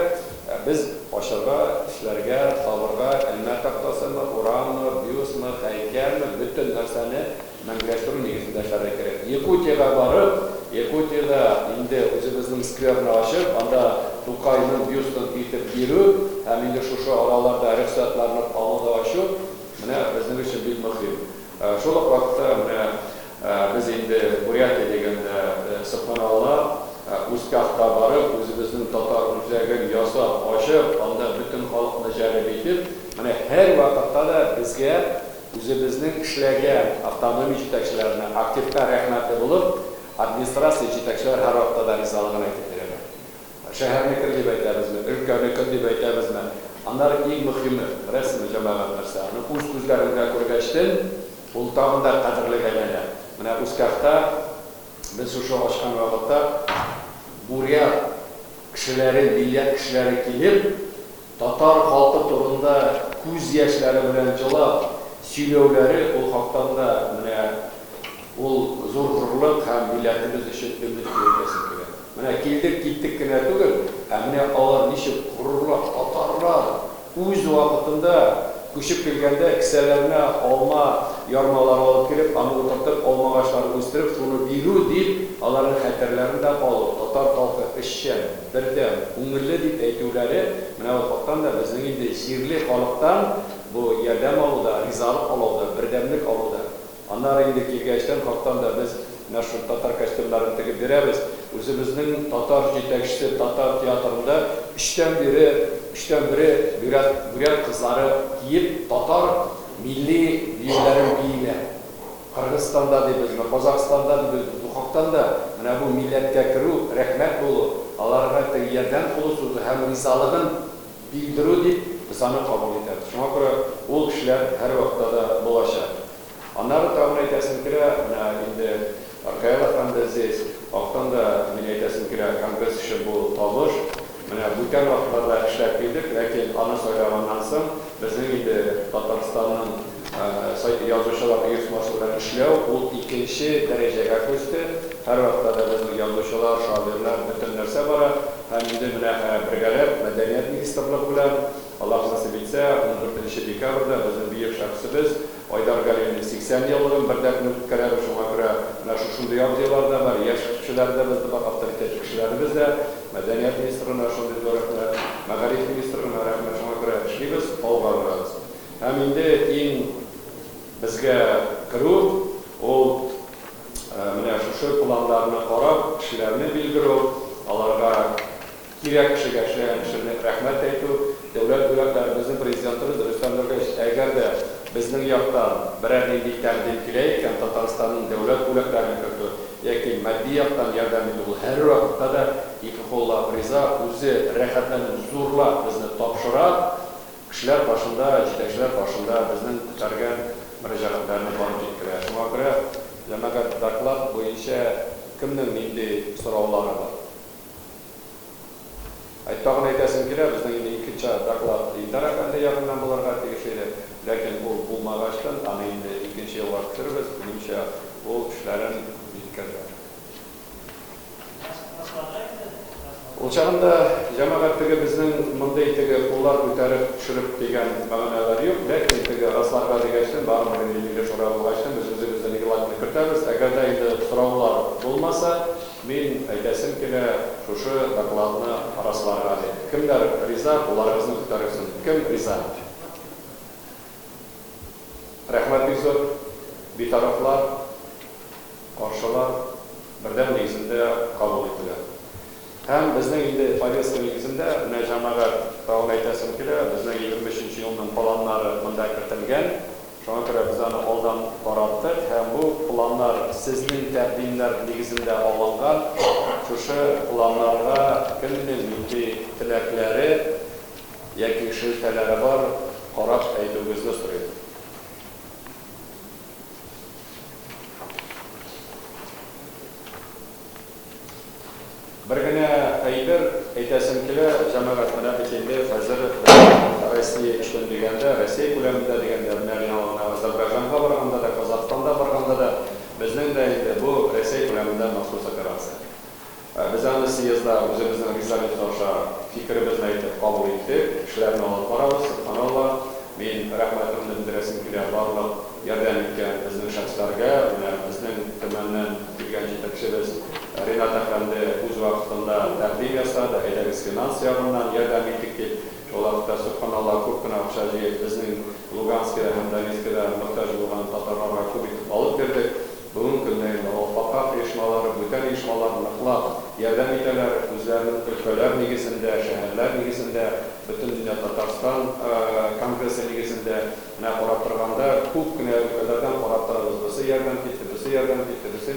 без ачарга, эшләргә, табырга, элмә тактасымы, ураммы, бюстмы, һәйкәлме, бөтен нәрсәне Мәңгеләштерү нигезендә эшләргә кирәк. Якутиягә барып, Якутиядә инде үзебезнең скверны ачып, анда Тукайның бюстын илтеп бирү һәм инде шушы араларда рөхсәтләрне аны да ачу, менә безнең өчен бик мөһим. Шул ук вакытта менә без инде Бурятия дигәндә, сөбханалла, Усть-Кахка барып, үзебезнең татар үзәген ясап, ачып, анда бөтен халыкны җәлеп итеп, менә һәрвакытта да безгә Үзебезнең эшләгән автономия җитәкчеләренә, активка рәхмәтле булып, администрация җитәкчеләре һәрвакытта да ризалыгын әйтеп бирәләр. Шәһәрнекен дип әйтәбезме, өлкәнекен дип әйтәбезме, аннары иң мөхиме, беләсезме, җәмәгать, нәрсә, аны үз күзләрең белән күргәчтен, ул тагын да кадерлегә әйләнә. Менә Ускахта без шушы ачкан вакытта бурят кешеләре, милләт кешеләре килеп, Татар халкы турында күз яшьләре белән җылап сөйләүләре ул хактан да менә ул зур горурлык һәм милләтебез өчен өмет дип әйтәсем килә. Менә килдек киттек кенә түгел, ә менә алар ничек горурлап татарлар үз вакытында күчеп килгәндә кесәләренә алма ярмалары алып килеп, аны утыртып, алмагачлары үстереп, шуны бирү дип, аларның хәтерләрендә калу, татар халкы эшчән, бердәм, күңелле дип әйтүләре, менә ул хактан да безнең инде җирле халыктан бу ярдәм алуда, ризалык алуда, бердәмлек алуда. Аннары инде килгәчтән хактан да без менә шул татар костюмнарын тегеп бирәбез. Үзебезнең татар җитәкчесе татар театрында өчтән бире, өчтән бере бурят, бурят кызлары киеп татар милли биюләрен бииләр. Кыргызстанда дибезме, Казахстанда дибезме, бу хактан да менә бу милләткә керү, рәхмәт булу, аларга теге ярдәм кулы сузу һәм ризалыгын белдерү дип без аны кабул итәбез. Шуңа күрә ул эшләр һәрвакытта да булачак. Аннары тагын әйтәсем килә, менә инде Ркаил әфәнде здесь, актан да мин әйтәсем килә, конгресс өчен бу табыш. Менә бүтән вакытларда эшләп килдек, ләкин аны сайлаганнан соң безнең инде Татарстанның язучылар оешмасы белән эшләү ул икенче дәрәҗәгә күчте. Һәрвакытта да безнең язучылар, шагыйрьләр, бөтен нәрсә бара. Һәм инде менә бергәләп Мәдәният министрлыгы белән, Аллаһ насыйп итсә, 14 декабрьдә безнең бөек шәхесебез Айдар Галимнең 80 еллыгын бердәм үткәрәбез. Шуңа күрә менә шушындый абзыйлар да бар, яшь кешеләр дә бездә бар, авторитетлы кешеләребез дә. Мәдәният министрына шундый зур рәхмәт, мәгариф министрына рәхмәт. Шуңа күрә эшлибез, алга барабыз. Һәм инде иң безгә керү, ул менә шушы планнарны карап, кешеләрне билгеләү, аларга кирәк кешегә эшләгән кешене рәхмәт әйтү, дәүләт бүләкләре, безнең Президентыбыз Рөстәм Нургалиевич, әгәр дә безнең яктан берәр нинди тәкъдим килә икән, Татарстанның дәүләт бүләкләрен кертү яки матди яктан ярдәм итү, ул һәрвакытта да ике куллап риза, үзе рәхәтләнеп, зурлап безне тапшыра, кешеләр каршында, җитәкчеләр каршында безнең күтәргән мөрәҗәгатьләрне барып җиткерә. Шуңа күрә, җәмәгать, доклад буенча кемнең нинди сораулары бар? Әй, тагын әйтәсем килә, безнең инде икенче доклад Илдар әфәнде ягыннан булырга тиеш иде. Ләкин ул булмагачтын, аны инде икенче елга күчерербез. Минемчә, ул эшләрен җиткерде. Ул чагында, җәмәгать, теге безнең мондый теге куллар күтәреп төшереп дигән мәгънәләр юк. Ләкин теге расларга дигәчтен, барыбер инде Милли Шура булгачтын, без үзебезнең регламентны кертәбез. Әгәр дә инде сораулар булмаса, Мин әйтәсем килә, шушы докладны расларга дип. Кемнәр риза, кулларыгызны күтәрерсен. Кем риза? Рәхмәт бик зур. Битарафлар, каршылар бердәм нигезендә кабул ителә. Һәм безнең инде повестка нигезендә, менә җәмәгать, тагын әйтәсем килә, безнең 23 нче елның планнары монда кертелгән. Шуңа күрә без аны алдан тараттык һәм бу планнар сезнең тәкъдимнәр нигезендә алынган. Шушы планнарга кемнең нинди теләкләре яки шелтәләре бар, карап әйтүегезне сорыйм. Бер генә әйбер әйтәсем килә, җәмәгать, менә бит инде хәзер Россия өчен дигәндә, Россия күләмендә дигәндә, менә мин аңа Азәрбайҗанга барганда да, Казахстанда барганда да, безнең дә инде бу Рәсәй күләмендә махсус операция. Без аны съездда үзебезнең резолюция аша фикеребезне әйтеп кабул иттек, эшләрне алып барабыз, сөбханалла. Мин рәхмәтемне белдерәсем килә барлык ярдәм иткән безнең шәхесләргә, менә безнең Төмәннән килгән җитәкчебез Ринат әфәнде үз вакытында тәкъдим ясады, әйдәгез финанс ягыннан ярдәм итик дип. Шул вакытта, сөбханалла, күп кенә акча җыеп, безнең Луганскида һәм Донецкида мохтаҗ булган татарларга күп итеп алып бирдек. Бүгенге көндә инде Алфакак оешмалары, бүтән оешмалар ныклап ярдәм итәләр, үзләренең өлкәләр нигезендә, шәһәрләр нигезендә, Бөтендөнья Татарстан конгрессы нигезендә. Менә карап торганда, күп кенә өлкәләрдән карап торабыз, берсе ярдәм итте, берсе ярдәм итте, берсе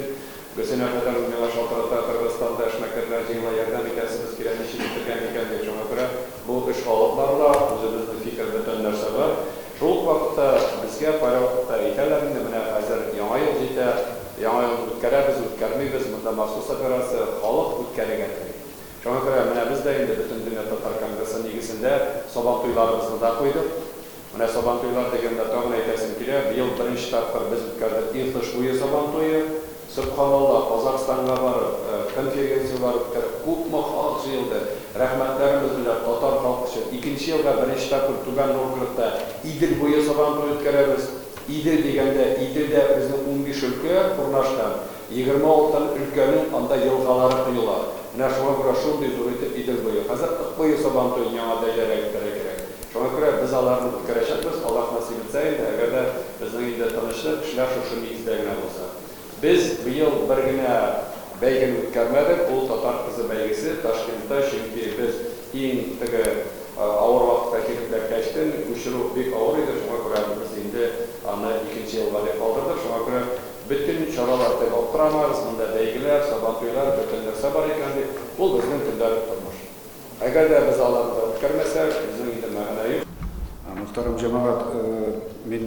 Гөлсинә хәзер миңа шалтырата, Кыргызстанда эшмәкәрләр җыела, ярдәм итәсебез килә, ничек итергә микән дип. Шуңа күрә бу эш алып барыла, үзебезнең фикер, бөтен нәрсә бар. Шул ук вакытта безгә кайвакытта әйтәләр инде, менә хәзер Яңа ел җитә, Яңа елны үткәрәбез, үткәрмибез, монда махсус операция, халык үткәрергә тели. Шуңа күрә менә без дә инде Бөтендөнья татар конгрессы нигезендә Сабантуйларыбызны да куйдык. Менә Сабантуйлар дигәндә тагын әйтәсем килә, быел беренче тапкыр без үткәрдек Иртыш буе Сабантуе. Сөбханалла, Казахстанга барып, конференцияләр үткәреп, күпме халык җыелды. Рәхмәтләрен белдерделәр татар халкы өчен. Икенче елга беренче тапкыр Түбән Новгородта Идел буе Сабантуе үткәрәбез. Идел дигәндә, Иделдә безнең 15 өлкә урнашкан. 26 өлкәнең анда елгалары коела. Менә шуңа күрә шундый зур итеп Идел буе. Хәзер Ык буе Сабантуен яңа дәрәҗәгә күтәрергә кирәк. Шуңа күрә без аларны үткәрәчәкбез, Аллаһ насыйп итсә инде, әгәр дә безнең инде тынычлык, эшләр шушы нигездә генә булса. Без быел бер генә бәйгене үткәрмәдек, ул Татар кызы бәйгесе Ташкентта, чөнки без иң теге авыр вакытка килеп эләккәчтен, күчерү бик авыр иде, шуңа күрә без инде аны икенче елга дип калдырдык. Шуңа күрә бөтен чаралар дип аптырамагыз, монда бәйгеләр, сабантуйлар, бөтен нәрсә бар икән дип, ул безнең көндәлек тормыш. Әгәр дә без аларны да үткәрмәсәк, безнең инде мәгънә юк. Мөхтәрәм җәмәгать, мин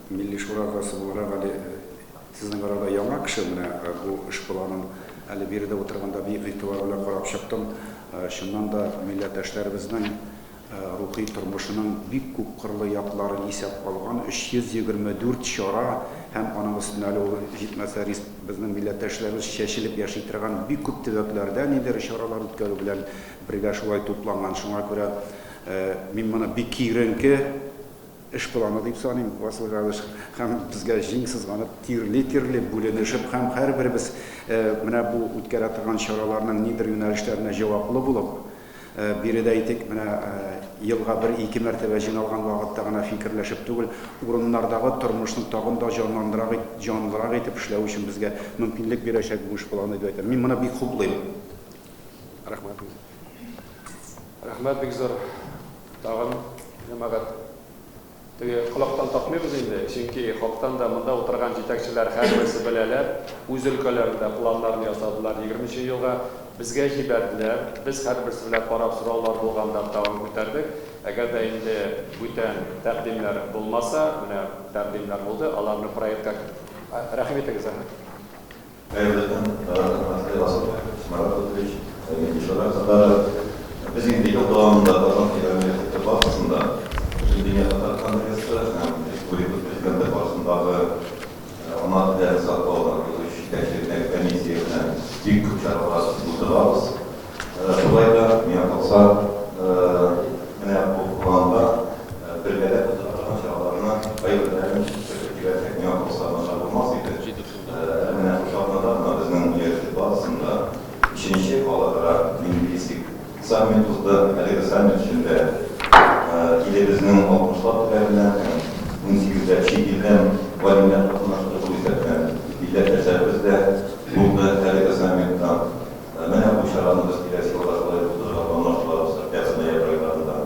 Милли Шура әгъзасы буларак әле сезнең арада яңа кеше, менә бу эш планын әле биредә утырганда бик игътибар белән карап чыктым. Чыннан да милләттәшләребезнең рухи тормышының бик күпкырлы якларын исәп алган 324 чара һәм аның өстенә әле ул җитмәсә безнең милләттәшләребез чәчелеп яши торган бик күп төбәкләрдә ниндидер чаралар үткәрү белән бергә шулай тупланган. Шуңа күрә мин моны бик киеренке эш планы дип саныйм, Васил Галыш, һәм безгә җиң сызганып, тирли-тирли, бүленешеп һәм һәрберебез менә бу үткәрә торган чараларның нидер юнәлешләренә җаваплы булып, биредә әйтик, менә елга бер-ике мәртәбә җыйналган вакытта гына фикерләшеп түгел, урыннардагы тормышны тагын да җанландырак, җанлырак итеп эшләү өчен безгә мөмкинлек бирәчәк бу эш планы дип әйтәм. Мин моны бик хуплыйм. Рәхмәт. Рәхмәт бик зур. Тагын, җәмәгать. Теге колактан такмыйбыз инде, чөнки хактан да монда утырган җитәкчеләр һәрберсе беләләр, үз өлкәләрендә планнарын ясадылар 20 елга, безгә җибәрделәр, без һәрберсе белән карап сораулар булганда тагын күтәрдек. Әгәр дә инде бүтән тәкъдимнәр булмаса, менә тәкъдимнәр булды, аларны проектка рәхим итегез, рәхмәт. Хәерле көн, хөрмәтле Расул Марат Лотфович, Милли Шура әгъзалары. Без инде ел дәвамында Казан федераль университеты базасында Бөтендөнья татар конгрессы һәм республика Президенты каршындагы ана телләрен саклау һәм торгызу җитәкчелегендәге комиссия белән бик күп чаралар уздырабыз. Шулай да, миңа калса, менә бу планда бергәләп уздыра торган чараларны кайберләрен кертеп җибәрсәк, миңа калса, начар булмас иде. Әле менә шушы атнада гына безнең университет базасында өченче халыкара лингвистик саммит узды. Әлеге саммит эчендә илебезнең алтмышлап төбәгеннән һәм унсигезләп чит илдән галимнәр катнашты, шул исәптән милләттәшләребез дә булды әлеге саммитта. Менә бу чараны без киләсе елга шулай ук уздырырга планлаштырабыз, октябрь-ноябрь айларында.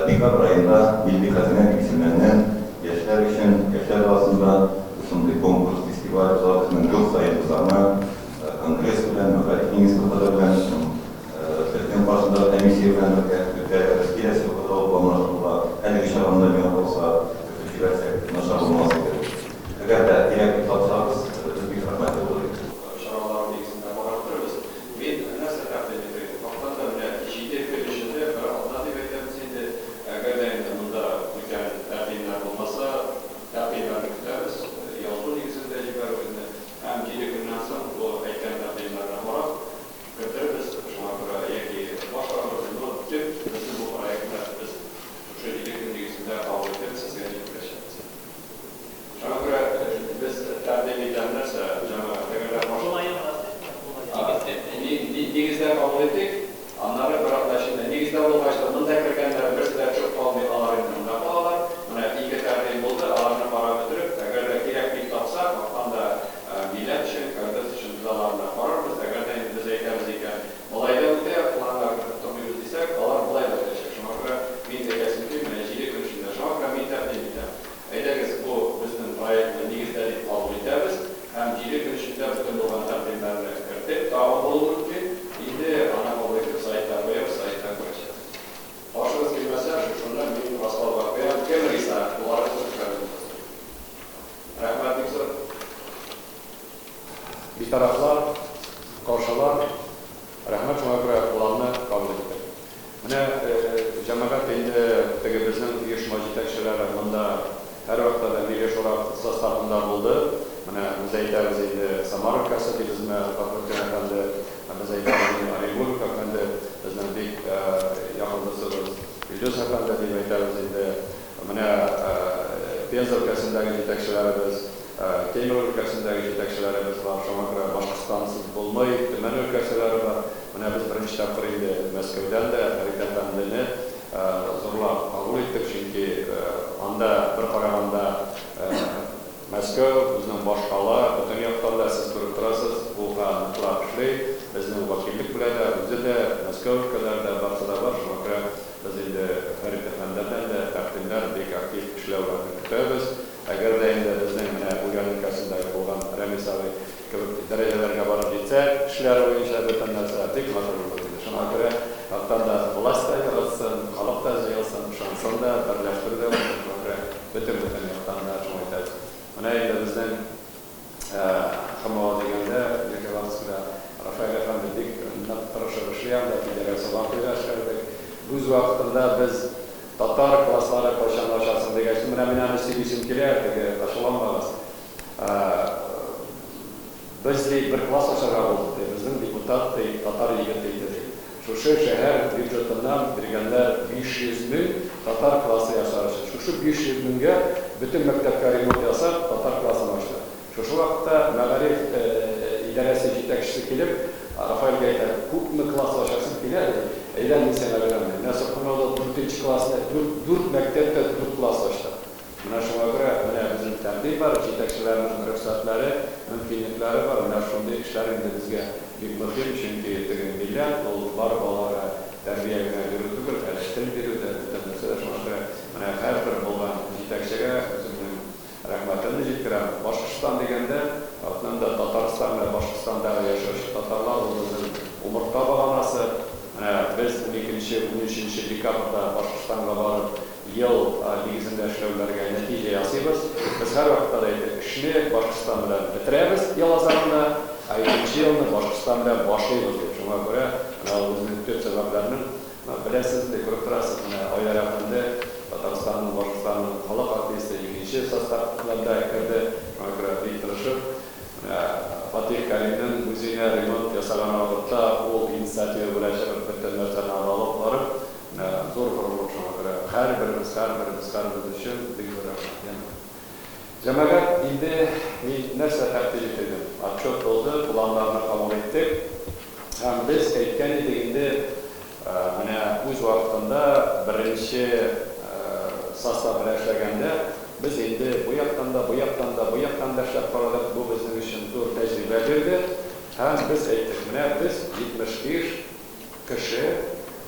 Декабрь аенда Милли хәзинә дип исемләнгән яшьләр өчен, яшьләр арасында шушындый конкурс, фестиваль уза. Безнең ел саен без аны конгресс белән, мәгариф министрлыгы белән һәм Президент каршындагы комиссия белән бергә үткәрәбез. Киләсе елга да ул планлаштырыла. Әлеге чараны да миңа калса, көтеп җибәрсәк, начар булмас иде. Әгәр дә кирәк дип тапсагыз, без бик рәхмәтле булыр идек. Чаралар нигезендә карап торабыз. Мин нәрсә тәкъдим итәр идем? Хактан да менә җиде көн эчендә, бер атна дип әйтәбез инде, әгәр дә инде монда бүтән тәкъдимнәр булмаса, тәкъдимнәрне көтәбез, язу нигезендә җибәрүегезне һәм җиде көннән соң бу әйткән тәкъдимнәрне карап, кертербез, шуңа күрә яки башкарырбыз, но төп безнең бу проектны без шушы җиде көн нигезендә кабул итеп, сезгә җиткерәчәкбез. Шуңа күрә без тәкъдим итәм нәрсә, җәмәгать, әгәр дә нигездә кабул итик, аннары бер атна эчендә нигездә булгач та, монда кергәннәр берсе дә төшеп калмый, алар инде монда калалар. Менә ике тәкъдим булды, аларны карап бетереп, әгәр дә кирәк дип тапсак, хактан да милләт өчен, конгресс өчен без аларны карарбыз. Әгәр дә инде без әйтәбез икән, болай да үтә, планнар кертеп тормыйбыз дисәк, алар болай да үтәчәк. Шуңа күрә мин әйтәсем килми, менә җиде көн эчендә. Шуңа күрә мин тәкъдим итәм. Әйдәгез, бу безнең проектны нигездә дип кабул итәбез һәм җиде көн эчендә бөтен булган тәкъдимнәрне кертеп, тагын булуы мөмкин, инде аны кабул итеп сайтка куябыз. Менә Фәхретдин әфәнде, без әйтәбез инде, Оренбург әфәнде, безнең бик якын дустыбыз Илдус әфәнде дип әйтәбез инде. Менә Пенза өлкәсендәге җитәкчеләребез, Кемерово өлкәсендәге җитәкчеләребез бар. Шуңа күрә Башкортстансыз булмый, Төмән өлкәселәре бар. Менә без беренче тапкыр инде Мәскәүдән дә Фәрит әфәндене зурлап кабул иттек, чөнки анда бер караганда Мәскәү, безнең башкала, бөтен яктан да сез күреп торасыз, ул ныклап эшли, безнең вәкиллек белән дә, үзе дә, Мәскәү өлкәләре дә, барсы да бар, шуңа күрә без инде Фәрит әфәндедән дә тәкъдимнәр, бик актив эшләүләрне көтәбез. Әгәр дә инде безнең менә Ульян өлкәсендәге булган Рәмис абый кебек дәрәҗәләргә барып җитсә, эшләр буенча бөтен нәрсә бик матур булыр иде. Шуңа күрә яктан да власть та яратсын, халык та җыелсын, ышансын да, берләштерү дә булсын, шуңа күрә бөтен-бөтен яктан да шуңа әйтәбез. Менә инде безнең ХМО дигәндә, Нижневартовскида Рафаэль әфәнде бик нык тырышып эшли анда, федераль Сабантуйда эшләдек. Үз вакытында без татар класслары кайчан ачасың дигәч, менә мин аны сөйлисем килә, теге ачуланмагыз. Без, ди, бер класс ачарга булдык, ди, безнең депутат, ди, татар егете иде, ди. Шушы шәһәр бюджетыннан биргәннәр 500 мең татар классы ясар өчен. Шушы 500 меңгә бөтен мәктәпкә ремонт ясап, татар классын ачтык. Шушы вакытта мәгариф идарәсе җитәкчесе килеп, Рафаэльгә әйтә, күпме класс ачасың килә, ди, әйдә, мин сиңа бирәм, ди. Менә Соколовода дүртенче классны, дүрт, дүрт мәктәптә дүрт класс ачтык. Менә шуңа күрә менә безнең тәкъдим бар, җитәкчеләрнең рөхсәтләре, мөмкинлекләре бар, менә шундый эшләр инде безгә бик мөһим, чөнки теге милләт ул бар балага тәрбия генә бирү түгел, әле тел бирү дә, бөтен нәрсә дә, шуңа күрә менә һәрбер булган җитәкчегә үземнең рәхмәтемне җиткерәм. Башкортстан дигәндә, артыннан да Татарстан белән Башкортстандагы яшәүче татарлар ул безнең умыртка баганасы. Менә без уникенче, унөченче декабрьдә Башкортстанга барып, ел нигезендә эшләүләргә нәтиҗә ясыйбыз. Без һәрвакытта да әйтеп, эшне Башкортстан белән бетерәбез ел азагында, ә икенче елны Башкортстан белән башлыйбыз дип. Шуңа күрә менә ул үзенең төп сәбәпләренең, менә беләсез инде, күреп торасыз, менә Айдар әфәнде Татарстанның, Башкортстанның халык артисты икенче составларда керде. Шуңа күрә бик тырышып, менә Фатих Кәримнең музеена ремонт ясаган вакытта ул инициатива белән чыгып, бөтен нәрсәне аны алып барып, Менә зур горурлык шуңа күрә һәрберебез, һәрберебез, һәрберебез өчен бик зур рәхмәт. Яме. Җәмәгать, инде мин нәрсә тәкъдим итәдем? Отчет булды, планнарны кабул иттек. Һәм без әйткән идек инде, менә үз вакытында беренче состав белән эшләгәндә, без инде бу яктан да, бу яктан да, бу яктан да эшләп карадык. Бу безнең өчен зур тәҗрибә бирде. Һәм без әйттек, менә без 75 Кеше,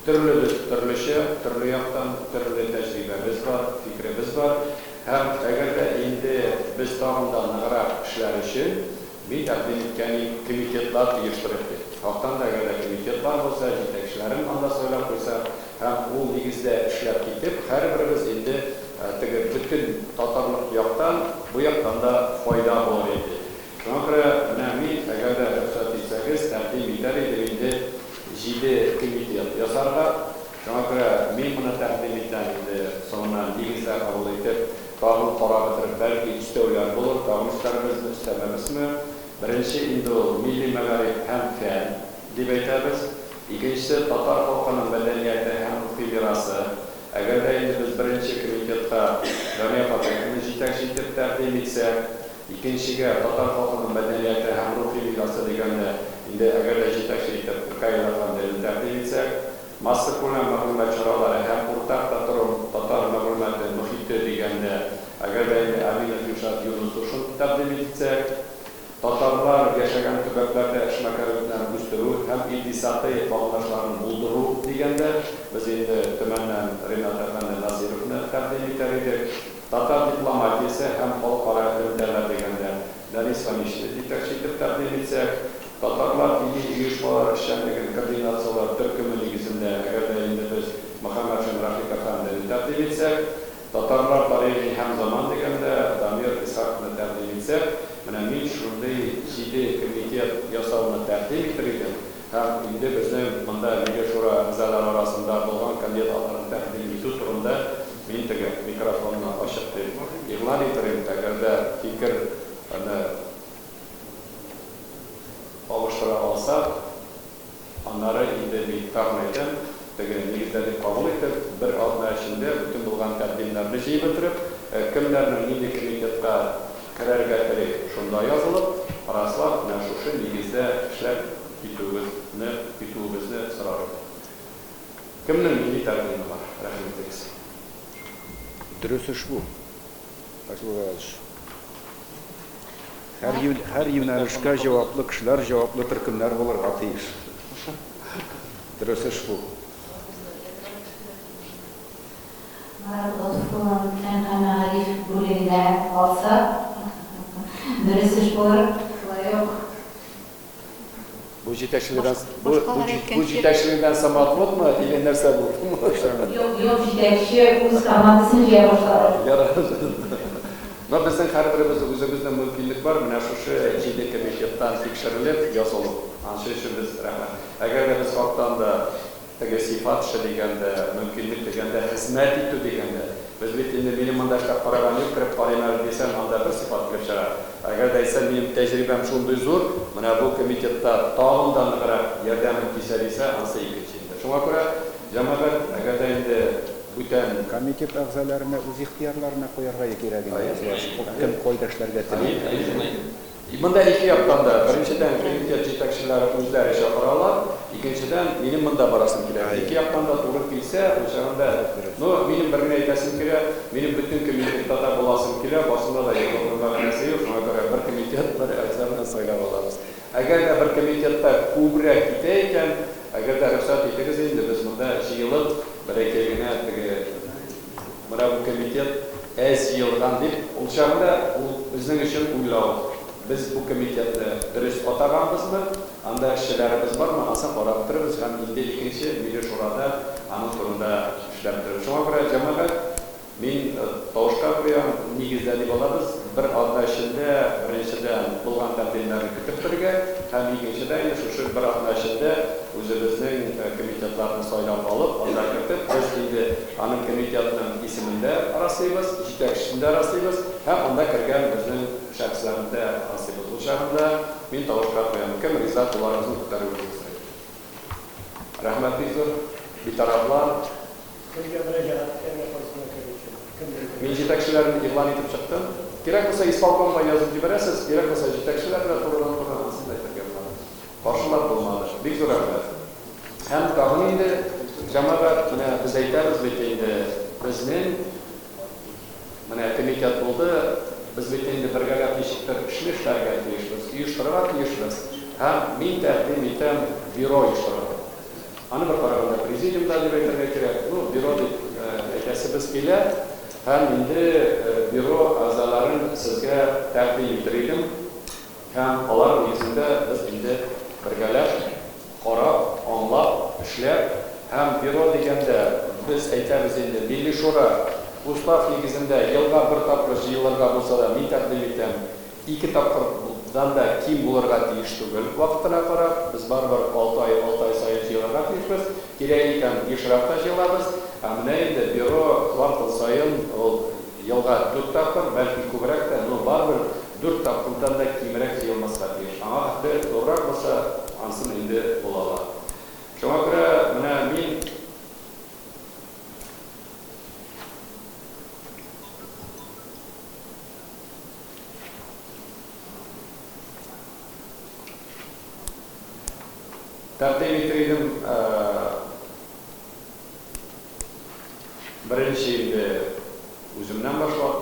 төрлебез төрлечә, төрле яктан, төрле тәҗрибәбез бар, фикеребез бар. Һәм әгәр дә инде без тагын да ныграк эшләр өчен, мин тәкъдим иткән идем, комитетлар оештырыйк дип. Хактан да, әгәр дә комитетлар булса, җитәкчеләрен анда сайлап куйсак һәм ул нигездә эшләп китеп, һәрберебез инде теге бөтен татарлык яктан, бу яктан да файда булыр иде. Шуңа күрә менә мин, әгәр дә рөхсәт итсәгез, тәкъдим итәр идем инде җиде комитет ясарга. Шуңа күрә мин моны тәкъдим итәм инде, соңыннан нигездә кабул итеп, тагын карап бетереп, бәлки өстәүләр булыр, тагын өстәрбезме, өстәмәбезме. Беренче инде ул милли мәгариф һәм фән дип әйтәбез. Икенчесе, татар халкының мәдәнияте һәм рухи мирасы. Әгәр дә инде без беренче комитетка Дания Фатыйховны җитәкче итеп тәкъдим итсәк, Икенчегә, татар халкының мәдәнияте һәм рухи мирасы дигәндә, инде әгәр дә җитәкче итеп Ркаил әфәндене тәкъдим итсәк, массакүләм мәгълүмат чаралары һәм уртак татаром татар мәгълүматы мохите дигәндә, әгәр дә инде Әминов Илшат Юныс ушын тәкъдим итсәк, татарлар яшәгән төбәкләрдә эшмәкәрлекне үстерү һәм икътисадый багланышларны булдыру дигәндә, без инде Төмәннән Ринат әфәнде Насыйровны тәкъдим итәр идек. Татар дипломатиясе һәм халыкара элемтәләр дигәндә, Дәнис Фәнишне җитәкче итеп тәкъдим итсәк, татарлар дини оешмалар эшчәнлеген координацияләү төркеме нигезендә, әгәр дә инде без Мөхәммәтшин Рафик әфәндене тәкъдим итсәк, татарлар тарихи һәм заман дигәндә, Дамир Исхаковны тәкъдим итсәк, менә мин шундый җиде комитет ясауны тәкъдим итер идем. Һәм инде безнең монда Милли Шура әгъзалары арасында булган кандидатларны тәкъдим итү турында мин теге микрофонны ачык дип игълан итер идем. Әгәр дә фикер ны алыш. тагын әйтәм, теге нигездә дип кабул итеп, бер атна эчендә бөтен булган тәкъдимнәрне җыеп бетереп, кемнәрнең нинди комитетка керергә тели, шунда язылып, раслап, менә шушы нигездә эшләп китүегезне, китүебезне сорар идем. Кемнең нинди тәкъдиме бар? Рәхим итегез. Дөрес эш бу, Расил Гаязович. Һәр, һәр юнәлешкә җаваплы кешеләр, җаваплы төркемнәр булырга тиеш. Дөрес эш бу. Марат Лотфуллин фән һәм мәгариф бүлегенә алса, дөрес эш булыр. Шулай ук. Бу җитәкчелегедән бу бу җитәкчелегедән самоотводмы или нәрсә бу? Юк, юк, җитәкче үз командасын җыя башлады. Ярар. Но безнең һәрберебез үзебезнең мөмкинлек бар, менә шушы җиде комитеттан тикшерелеп, язылу. Ансы өчен без рәхмәт. Әгәр дә без хактан да Теге сыйфат эше дигәндә, мөмкинлек дигәндә, хезмәт итү дигәндә, без бит инде минем монда эшләп караган юк, кереп карыйм әле дисәң, анда бер сыйфат килеп чыга. Әгәр дә әйтсәм, минем тәҗрибәм шундый зур, менә бу комитетта тагын да ныграк ярдәмем тисә дисә, ансы икенче инде. Шуңа күрә, җәмәгать, әгәр дә инде бүтән. Комитет әгъзаларына үз ихтыярларына куярга кирәк инде, кем кайда эшләргә тели. Монда ике яктан да, беренчедән, комитет җитәкчеләре үзләре чакыралар, икенчедән, минем монда барасым килә. Ике яктан да туры килсә, ул чагында, ну, минем бер генә әйтәсем килә, минем бөтен комитетта да буласым килә, башында да йоклыкның мәгънәсе юк, шуңа күрә бер комитет, бер әгъза белән сайлап алабыз. Әгәр дә бер комитетта күбрәк китә икән, әгәр дә рөхсәт итегез инде, без монда җыелып, бәләкәй генә теге, Менә бу комитет әз җыелган дип, ул чагында ул безнең өчен уйлау. Без бу комитетны дөрес атаганбызмы, анда эшчеләребез бармы, ансын карап бетерербез һәм инде икенче Милли Шурада аның турында эшләп бетерербез. Шуңа күрә, җәмәгать, мин тавышка куям, нигездә дип алабыз, бер атна эчендә, беренчедән, булган тәкъдимнәрне көтеп бергә һәм икенчедән, инде шушы бер атна эчендә үзебезнең комитетларны сайлап алып, анда кертеп, без инде Аның комитетның исемен дә раслыйбыз, җитәкчесен дә раслыйбыз һәм анда кергән безнең шәхесләрне дә раслыйбыз. Ул чагында мин тавышка куям. Кем риза, кулларыгызны күтәрүегезне сорыйм. Рәхмәт бик зур. Битарафлар. Кемгә мөрәҗәгать итәргә, кайсына керү өчен? Кем белгән? Мин җитәкчеләрне игълан итеп чыктым. Кирәк булса, исполкомга язып җибәрәсез, кирәк булса, җитәкчеләр белән турыдан-туры анысын да әйтергә була. Каршылар булмады. Бик зур рәхмәт. Һәм тагын инде, җәмәгать, менә без әйтәбез бит инде, безнең менә комитет булды, без бит инде бергәләп ничектер эшне эшләргә тиешбез, оештырырга тиешбез. Һәм мин тәкъдим итәм бюро оештырырга. Аны бер караганда президиум да дип әйтергә кирәк, ну, бюро дип әйтәсебез килә. Һәм инде бюро әгъзаларын сезгә тәкъдим итер идем. Һәм алар нигезендә без инде бергәләп карап, аңлап, эшләп һәм бюро дигәндә без әйтәбез инде, Милли Шура устав нигезендә елга бер тапкыр җыелырга булса да, мин тәкъдим итәм, ике тапкырдан да ким булырга тиеш түгел, вакытына карап, без барыбер алты ай, алты ай саен җыелырга тиешбез, кирәк икән, ешрак та җыелабыз, ә менә инде бюро квартал саен ул елга дүрт тапкыр, бәлки күбрәк тә, но барыбер Дүрт тапкырдан да кимрәк җыелмаска тиеш. Аңа хәтле зуррак булса, ансын инде була ала. Шуңа күрә менә мин тәкъдим итер идем, беренче инде үземнән башлап,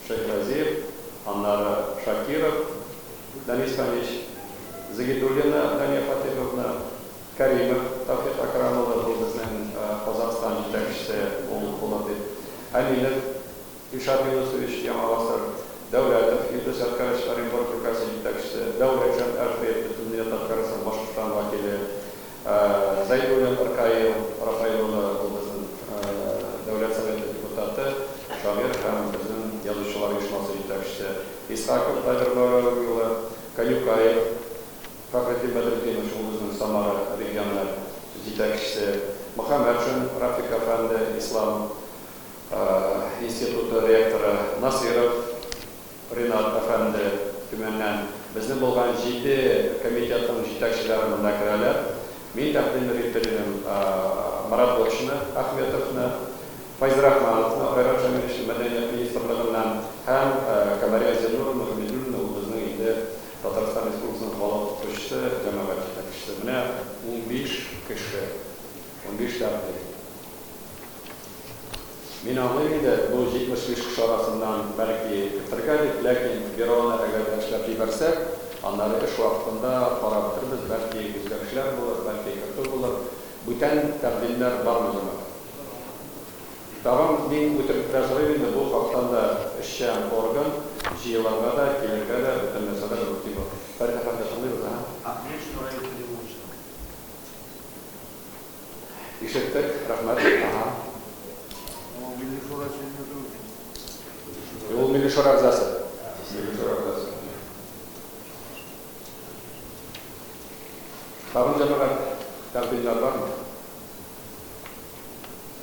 Шәйхразиев, аннары Шакиров Данис Фәнич, Загидуллина Дания Фатыйховна, Кәримов Тәүфикъ Әкрам улы, бу безнең Казахстан җитәкчесе, ул булыр дип, Әминов Илшат Юнысович, Яңа гасыр, Дәүләтов Илдус Ядкәрович, Оренбург өлкәсе җитәкчесе, Дәүләтшин Әлфред, Бөтендөнья татар конгрессының Башкортстан вәкиле, Зәйдуллин Ркаил Рафаил улы, ул безнең Дәүләт Советы депутаты, шагыйрь һәм безнең Язучылар оешмасы җитәкчесе, Исхаков Таһир Бәүрәви улы, Канюкаев Фәхретдин Бәдретдинович, ул безнең Самара регионы җитәкчесе, Мөхәммәтшин Рафик әфәнде, Ислам институты ректоры, Насыйров Ринат әфәнде, Төмәннән. Безнең булган җиде комитетның җитәкчеләре монда керәләр. Мин тәкъдимнәр итер идем Марат Готшины, Ахметовны, Файзрахмановны, Айрат Шамилевичны Мәдәният министрлыгыннан һәм Камәрия Зиннуровна Гобәйдуллина, ул безнең инде Татарстан Республикасының халык укытучысы, җәмәгать җитәкчесе. Менә 15 кеше, 15 тәкъдим. Мин аңлыйм инде, бу 75 кеше арасыннан бәлки кертергә дип, ләкин бюроны әгәр дә эшләп җибәрсәк, аннары эш вакытында карап бетербез, бәлки үзгәрешләр булыр, бәлки кертү булыр. Бүтән тәкъдимнәр бармы, җәмәгать? Тагын мин үтереп кенә сорыйм инде, бу хактан да эшчән орган, җыелырга да, килергә дә, бөтен нәрсә дә мөмкин булыр. Фәрит әфәнде, тыңлыйбыз, әһә. Ахмедшин Раил Хәлиулловичны. Ишеттек, рәхмәт. Ага. Ул Милли Шура члены түгел. Ул Милли Шура әгъзасы. Милли Шура әгъзасы. Тагын җәмәгать тәкъдимнәр бармы?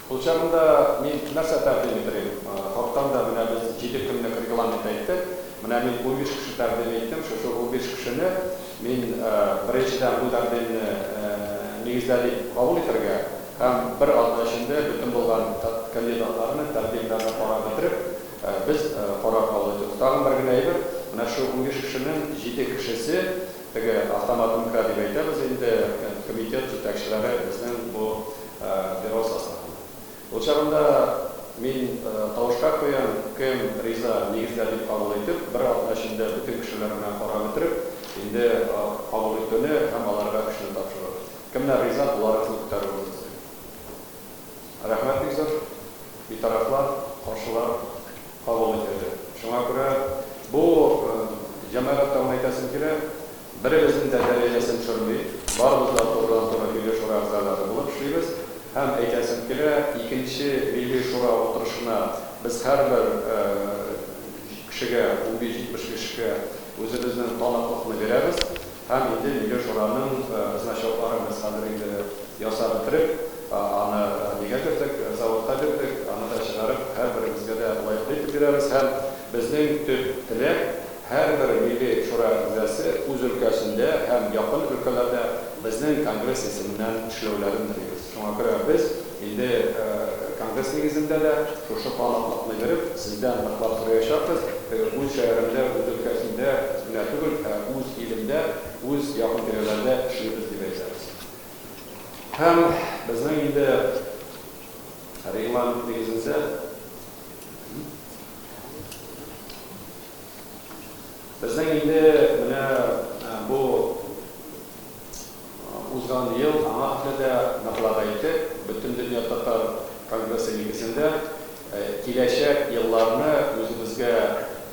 Ул чагында мин нәрсә тәкъдим итер идем? Хактан да менә без 7 көнлек регламент әйттек. Менә мин 15 кеше тәкъдим иттем. Шушы 15 кешене мин беренчедән бу тәкъдимне нигездә дип кабул итәргә һәм бер атна эчендә бөтен булган кандидатларны, тәкъдимнәрне карап бетереп, без карар кабул итәбез. Тагын бер генә әйбер, менә шу 15 кешенең 7 кешесе теге автомат МК дип әйтәбез инде, комитет җитәкчеләре безнең бу бюро составында. Ул чагында мин тавышка куям, кем риза, нигездә дип кабул итеп, бер атна эчендә бөтен кешеләр белән карап бетереп, инде кабул итүне һәм аларга эшне тапшыру. Кемнәр риза, кулларыгызны күтәрүегезне сорыйм. Рәхмәт бик зур. Битарафлар, каршылар кабул ителде. Шуңа күрә бу җәмәгать тагын әйтәсем килә, беребезнең дә дәрәҗәсен төшерми, барыбыз да турыдан-туры Милли Шура әгъзалары булып эшлибез. Һәм әйтәсем килә, икенче Милли Шура утырышына без һәрбер кешегә, 15-70 кешегә үзебезнең таныклыкны бирәбез. Һәм инде Милли Шураның значокларын без хәзер инде ясап бетереп, аны нигә бирдек, заводка бирдек, аны да чыгарып, һәрберебезгә дә лаеклы итеп бирәбез. Һәм безнең төп теләк, һәрбер Милли Шура әгъзасы үз өлкәсендә һәм якын өлкәләрдә безнең Конгресс исеменнән эшләүләрен телибез. Шуңа күрә без инде Конгресс нигезендә дә шушы таныклыкны биреп, сездән ныклап сораячакбыз, теге үз шәһәремдә, үз өлкәсендә генә түгел, ә үз илемдә, үз якын-тирәләрдә эшлибез дип әйтәбез. Һәм безнең инде регламент нигезендә безнең инде менә бу Узган ел аңа хәтле дә ныклап әйттек, Бөтендөнья татар конгрессы нигезендә киләчәк елларны үзебезгә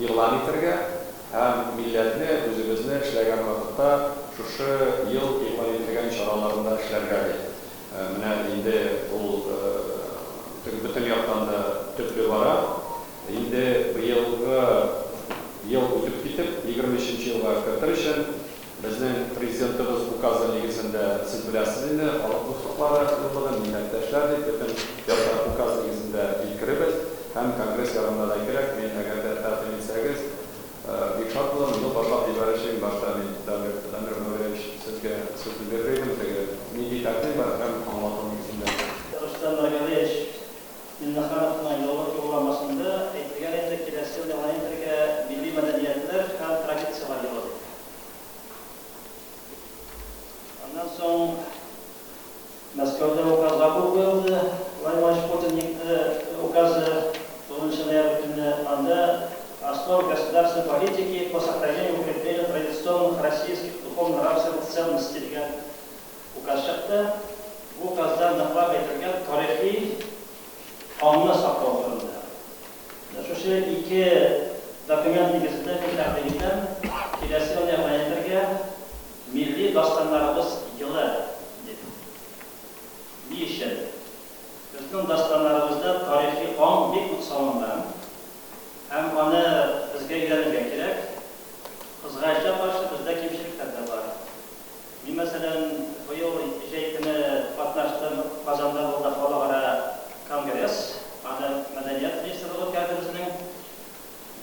игълан итәргә һәм милләтне үзебезне эшләгән вакытта шушы ел игълан ителгән чараларында эшләргә дип. Менә инде ул теге бөтен яктан да төпле бара. Инде быелгы ел үтеп китеп, 23 нче елга кертер өчен Безнең Президентыбыз Указы нигезендә, сез беләсез инде, халык дуслыклары еллыгы, милләттәшләр дип, бөтен якта Указ нигезендә җиткеребез һәм Конгресс ягында да кирәк. Мин, әгәр дә тәкъдим итсәгез, бик шат булам. Юл башлап җибәрер өчен башта мин, Дамир, Дамир Гомәрович, сезгә сүзне бирер идем, теге нинди тәкъдим бар һәм аңлату нигезендә. Рөстәм Нургалиевич Миңнехановның еллык юлламасында әйтелгән иде, киләсе ел Яңа Интергә милли мәдәниятләр һәм традицияләр елы дип. Аннан соң Мәскәүдә указга кул куелды, Владимир Владимирович Путин указы 9 ноябрь көнне, анда Основы государственной политики по сохранению и укреплению традиционных российских духовно-нравственных ценностей дигән Указ чыкты. Бу указда ныклап әйтелгән тарихи аңны саклау турында. Менә шушы ике документ нигезендә мин тәкъдим итәм, киләсе елны игълан итәргә Милли дастаннарыбыз елы дип. Ни өчен? Безнең дастаннарыбызда тарихи аң бик нык салынган һәм аны безгә өйрәнергә кирәк. Кызганычка каршы, бездә кимчелекләр дә бар. Мин, мәсәлән, быел җәй көне катнаштым, Казанда булды халыкара конгресс, аны мәдәният министрлыгы үткәрде безнең.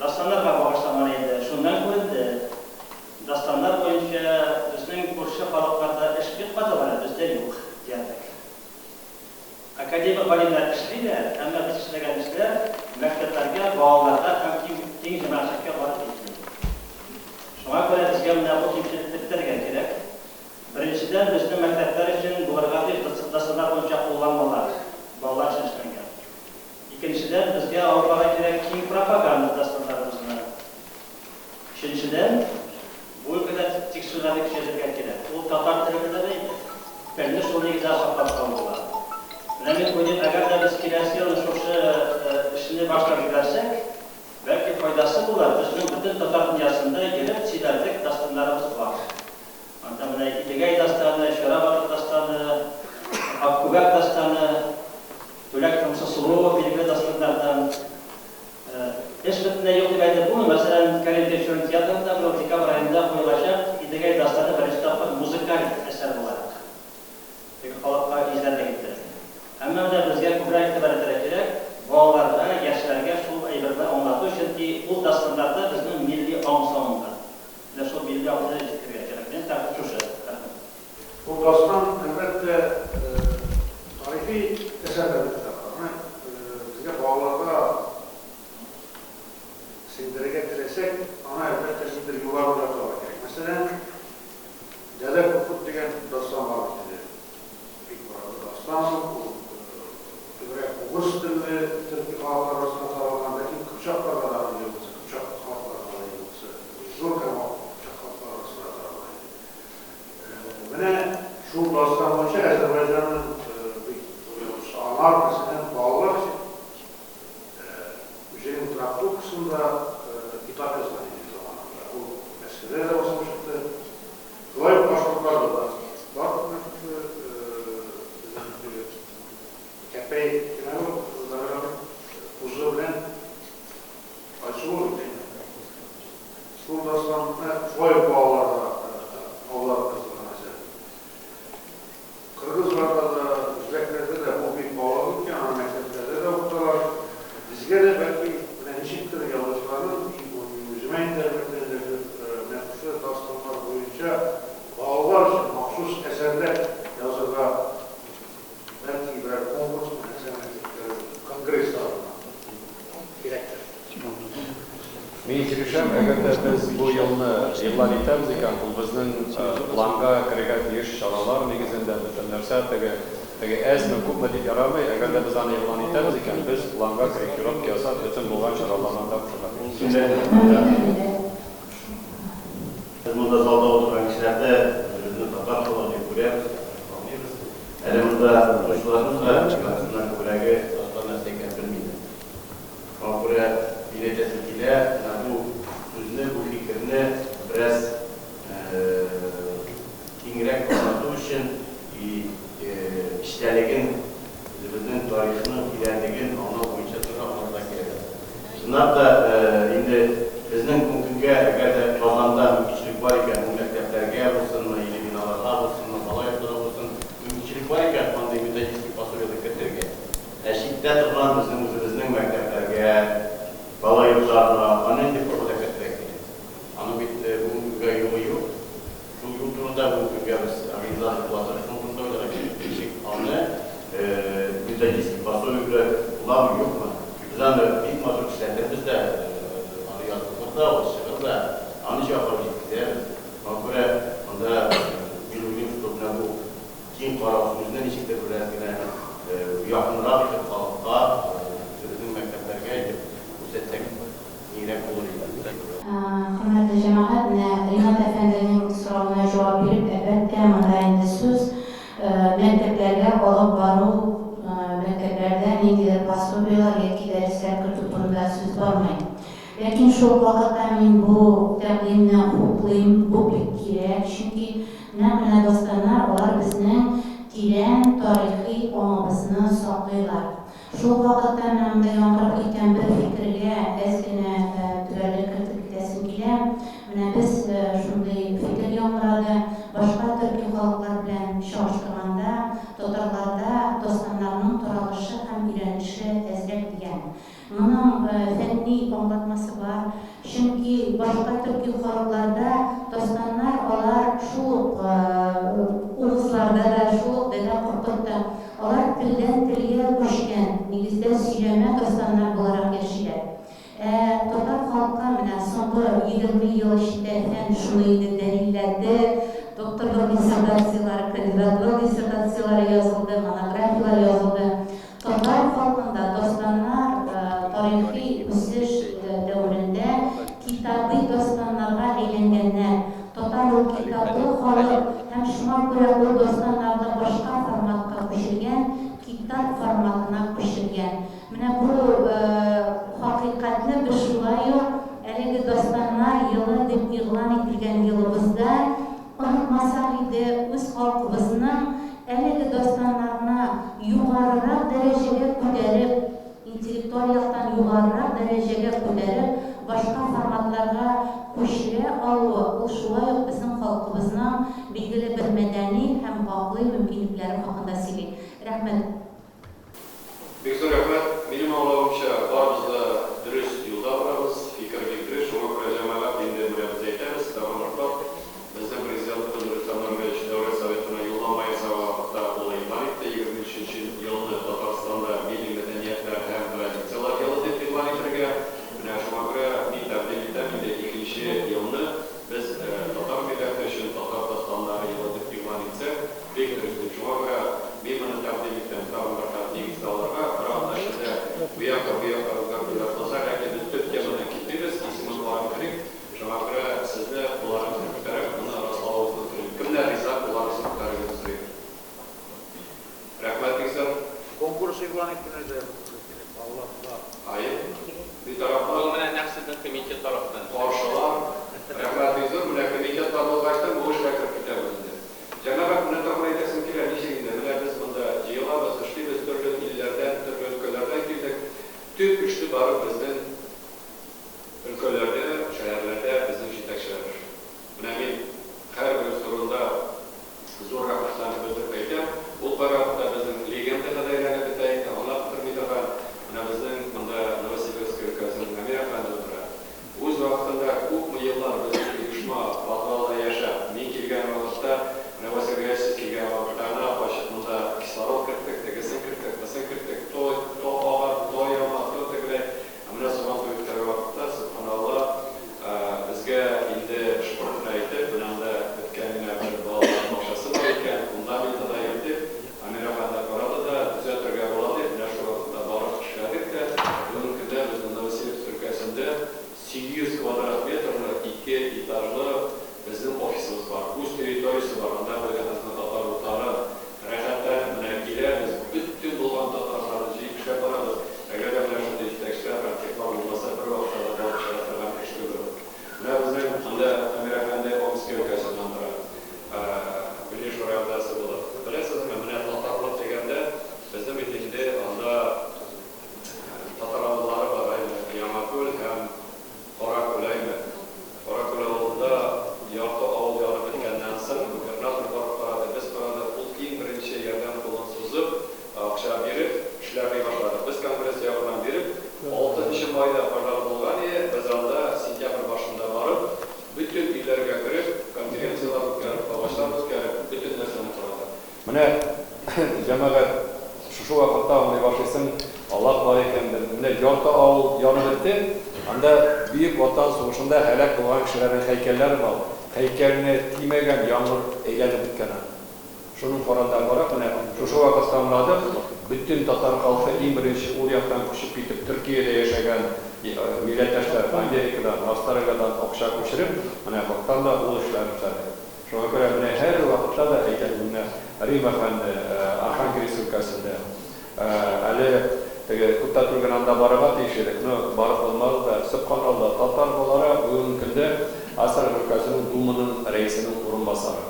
Дастаннарга багышланган иде. Шуннан күренде, дастаннар буенча безнең күрше халыкларда эш бик каты бара, бездә юк. Академик галимнәр эшлиләр, әмма без эшләгән эшләр мәктәпләргә, балаларга һәм киң киң җәмәгатьчелеккә барып җитми. Шуңа күрә безгә менә бу кимчелекне бетерергә кирәк. Беренчедән, безнең мәктәпләр өчен булырга тиеш дастаннар буенча кулланмалар, балалар өчен эшләнгән. Икенчедән, безгә алып барырга кирәк киң пропаганда дастаннарыбызны. Өченчедән, бу өлкәдә тикшерүләрне көчәйтергә кирәк. Ул татар теле белән дә бәйле. Телне шул нигездә саклап калу була. Менә мин уйлыйм, әгәр дә без киләсе елны шушы эшне башлап җибәрсәк, бәлки файдасы булыр, безнең бөтен татар дөньясында йөреп сөйләрлек дастаннарыбыз бар. Анда менә Идегәй дастаны, Чара батыр дастаны, Аккүбәк дастаны, Түләк тыңчы сылу билгеле дастаннардан. Эш бөтенләй юк дип әйтеп булмый. Мәсәлән, Кәрим Тинчурин театрында быел декабрь аенда куелачак Идегәй дастаны беренче тапкыр музыкаль әсәр буларак теге халыкка изләрлек иттереп. Әмма менә безгә күбрәк игътибар итәргә кирәк, балаларга, яшьләргә шул әйберне аңлату, чөнки ул дастаннарда безнең милли аң салынган. Менә шул милли аңны җиткерергә кирәк. Минем тәкъдим шушы. Рәхмәт. Бу дастан, әлбәттә, тарихи әсәр дә дип тә аны безгә балаларга сеңдерергә теләсәк, аны, әлбәттә, ниндидер юллар уйлап табарга кирәк. Мәсәлән, Дәдә Куркут дигән дастан бар бит инде. Бик борынгы дастан ул, ул күбрәк угыз телле төрки халыклар арасында таралган, ләкин кыпчакларда да аның йогынтысы, кыпчак халыкларында да йогынтысы зур һәм кыпчак халыклары арасында таралган иде. Менә шул дастан буенча Әзербайҗанның бик зур язучысы Анар, мәсәлән, балалар өчен үзенең трактовкасында китап язган иде заманында. Ул Мәскәүдә дә басылып чыкты. Шулай ук башкортларда да бар менә шушы безнең теге Кәпәй кем әле ул, Дамир абый? Кузы белән Айсылу бит инде. Шул дастанны шулай ук балаларга аударып язылган әсәр. Кыргызларда да, үзбәкләрдә дә бу бик балалык икән, аны мәктәпләрдә дә укыталар. Безгә дә бәлки менә ничектер язучыларның, бу мин үземә инде әлбәттә инде, менә шушы дастаннар буенча балалар өчен махсус әсәрләр язырга бәлки берәр конкурсмы, нәрсәме үткәрү, конгресс тагынмы кирәктер. Мин килешәм, әгәр дә без бу елны игълан итәбез икән, ул безнең планга керергә тиеш чаралар нигезендә бөтен нәрсә теге теге әзме, күпме дип ярамый, әгәр дә без аны игълан итәбез икән, без планга корректировка ясап, бөтен булган чараларны анда кушарга тиеш. Без монда залда утырган кешеләр дә үзебезне татар халыгы дип күрәбез, таныйбыз. Әле монда утыручыларның да яртысыннан күбрәге дастан нәрсә икәнен белмидер. Шуңа күрә мин әйтәсем килә, менә бу сүзне, бу фикерне бераз киңрәк аңлату өчен и эчтәлеген, үзебезнең тарихның тирәнлеген аңлау буенча тоже аңлатырга кирәк. Чынлап та, инде безнең бу көнгә, әгәр дә Казанда мөмкинчелек бар икән, бу мәктәпләргә булсынмы, или биналарга булсынмы, бала йортлары булсын, мөмкинчелек бар икән, андый методический пособиеләр кертергә. Ә читтә торган безнең үзебезнең мәктәпләргә, бала йортларына аны нинди формада кертергә кирәк? Аның бит бүгенге көнгә юлы юк. Шул юл турында бүгенге көнгә без организатор буларак шуның турында уйларга кирәк. Ничек аны методический пособие буламы, юкмы? Без аны бик матур эшләтербез дә, аны яздырыр да, ул чыгыр да, аны ничек апарып җиткезәбез? Шуңа күрә монда мин уйлыйм, что менә бу киң карау сүзне ничектер бераз генә якынрак итеп халыкка, үзебезнең мәктәпләргә итеп күрсәтсәк, киңрәк булыр иде. Хөрмәтле җәмәгать, менә Ринат әфәнденең соравына җавап биреп, әлбәттә, монда инде сүз мәктәпләргә алып бару, мәктәпләрдә ниндидер пособиеләр яки дәресләр кертү турында сүз бармый. Ләкин шул ук вакытта мин бу тәкъдимне хуплыйм, бу бик кирәк, чөнки нәкъ менә дастаннар алар безнең тирән тарихи аңыбызны саклыйлар. Шул ук вакытта менә монда яңгырап киткән бер фикергә әз генә төгәллек кертеп китәсем килә. Менә без шундый фикер яңгырады, башка төрки халыклар белән чагыштырганда, татарларда дастаннарның таралышы һәм өйрәнелеше әзрәк дигән. Моның фәнни аңлатмасы бар. Чөнки башка төрки халыкларда дастаннар алар шул ук угызларда да, шул ук Дәдә Куркытта, алар телдән телгә. күптән шуны инде дәлилләде, докторлык диссертацияләре, кандидатлык диссертацияләре язылды, монографияләр язылды. Татар халкында дастаннар тарихи үсеш дәверендә китабый дастаннарга әйләнгәннәр. Татар ул китаплы халык һәм шуңа күрә ул дастаннарны башка форматка күчергән, китап форматына күчергән. Менә бу хакыйкатьне без шулай ук әлеге Дастаннар елы дип игълан ителгән елыбызда онытмасак иде, үз халкыбызның әлеге дастаннарны югарырак дәрәҗәгә күтәреп, интеллектуаль яктан югарырак дәрәҗәгә күтәреп, башка форматларга күчерә алуы, ул шулай ук безнең халкыбызның билгеле бер мәдәни һәм гакълый мөмкинлекләре хакында сөйли. Рәхмәт. Бик зур рәхмәт. Минем аңлавымча, барыбыз да дөрес юлда барабыз, фикер бик дөрес. Шуңа күрә, җәмәгать, инде менә без әйтәбез, тагын бер кат, безнең Президентыбыз Рөстәм Нургалиевич Дәүләт Советына юллама ясаган вакытта ул игълан итте, 23 нче елны Татарстанда милли мәдәниятләр һәм традицияләр елы дип игълан итергә. Менә шуңа күрә мин тәкъдим итәм, инде икенче елны без татар милләте өчен татар дастаннары елы дип игълан итсәк, Бик дөрес дип. Шуңа күрә мин моны тәкъдим итәм, тагын бер кат нигездә алырга. Бер атна эчендә бу якка, бу якка үзгәртүләр кылса, ләкин без төп темадан китмибез, исемен карап бетерик. Шуңа күрә сезне кулларыгызны күтәреп, моны раславыгызны сорыйм. Кемнәр риза, кулларыгызны күтәрүегезне сорыйм. Рәхмәт бик зур. Конкурс игълан итүне дә бетерергә кирәк, балаларга. Аеп. Битарафлар. Ул менә нәкъ сезнең комитет тарафыннан эшләнә. Каршылар. Рәхмәт бик зур. Менә комитет табылгачтын бу эшкә кереп китәбез инде. Җәмәгать, менә тагын әйтәсем килә, ничек инде, менә без монда җыелабыз, эшлибез, төрле илләрдән, төрле өлкәләрдән килдек. Төп эшне барып безнең өлкәләрдә, шәһәрләрдә безнең җитәкчеләр эшли. Менә мин һәрберебез турында зур рәхмәтләрне белдереп әйтәм. Ул кайвакытта безнең легендага да әйләнеп бетә инде, аңлап бетерми торган. Менә безнең монда Новосибирск өлкәсенең Әмир әфәнде утыра. Үз вакытында күпме еллар безнең оешма подвалда яшәп, мин килгән вакытта, менә Вася Грясев килгән вакытта гына ачык монда кислород керттек, тегесен керттек, мысын керттек, то то ага, то яна, то тегеләй. Ә менә Сабантуй үткәргән вакытта, сөбханалла, безгә инде шыпырт кына итеп, менә анда беткән генә бер балалар бакчасы бар икән, фундаменты да юк дип, Әмир әфәнде карады да, төзәтергә була дип, менә шул вакытта барып эшләдек тә, бүгенге көндә безнең Новосибирск өлкәсендә 800 квадрат метрлы ике этажлы безнең офисыбыз бар. Үз территориясе бар, анда куйган безнең татар утары. Рәхәтләнеп менә киләбез, бөтен булган татарларны җыеп эшләп барабыз. Әгәр дә менә шундый җитәкчеләр, активлар булмаса, бервакытта да барып чыга торган эш түгел ул. Менә безнең анда Әмир әфәнде Омски өлкәсеннән тора. Милли Шура әгъзасы булып. Беләсезме, менә татарлык дигәндә, безнең бит инде анда татар авыллары бар, әйме, Яңакүл һәм Каракүл, әйме. Каракүл авылында ярты авыл янып беткәннән соң, губернатор барып карады, без карадык, ул иң беренче ярдәм кулын сузып, акча биреп, эшләрли башладык. Без конгресс ягыннан биреп, алтынчы майда пожар булган ие, без анда сентябрь башында барып, Бөтен өйләргә кереп, конференцияләр үткәреп, агачлар үткәреп, бөтен нәрсәне карадык. Менә, җәмәгать, шушы вакытта аңлый башлыйсың, Аллаһ бар икән, менә ярты авыл янып бетте, анда Бөек Ватан сугышында һәлак булган кешеләрнең һәйкәлләре бар, һәйкәлне тимәгән яңгыр әйләнеп беткән аны. Шуның карата карап, менә шушы вакытта аңладык, бөтен татар халкы иң беренче ул яктан күчеп китеп Төркиядә яшәгән милләттәшләр Америкадан, Австралиядән акча күчереп, менә бактан да ул эшләрне эшләде. Шуңа күрә менә һәр вакытта да әйтәм, менә Рим әфәнде Архангельск өлкәсендә әле теге күптән түгел генә анда барырга тиеш идек, но барып булмады да, сөбханалла, татар буларак бүгенге көндә Астрахань өлкәсенең Думаның рәисенең урынбасары.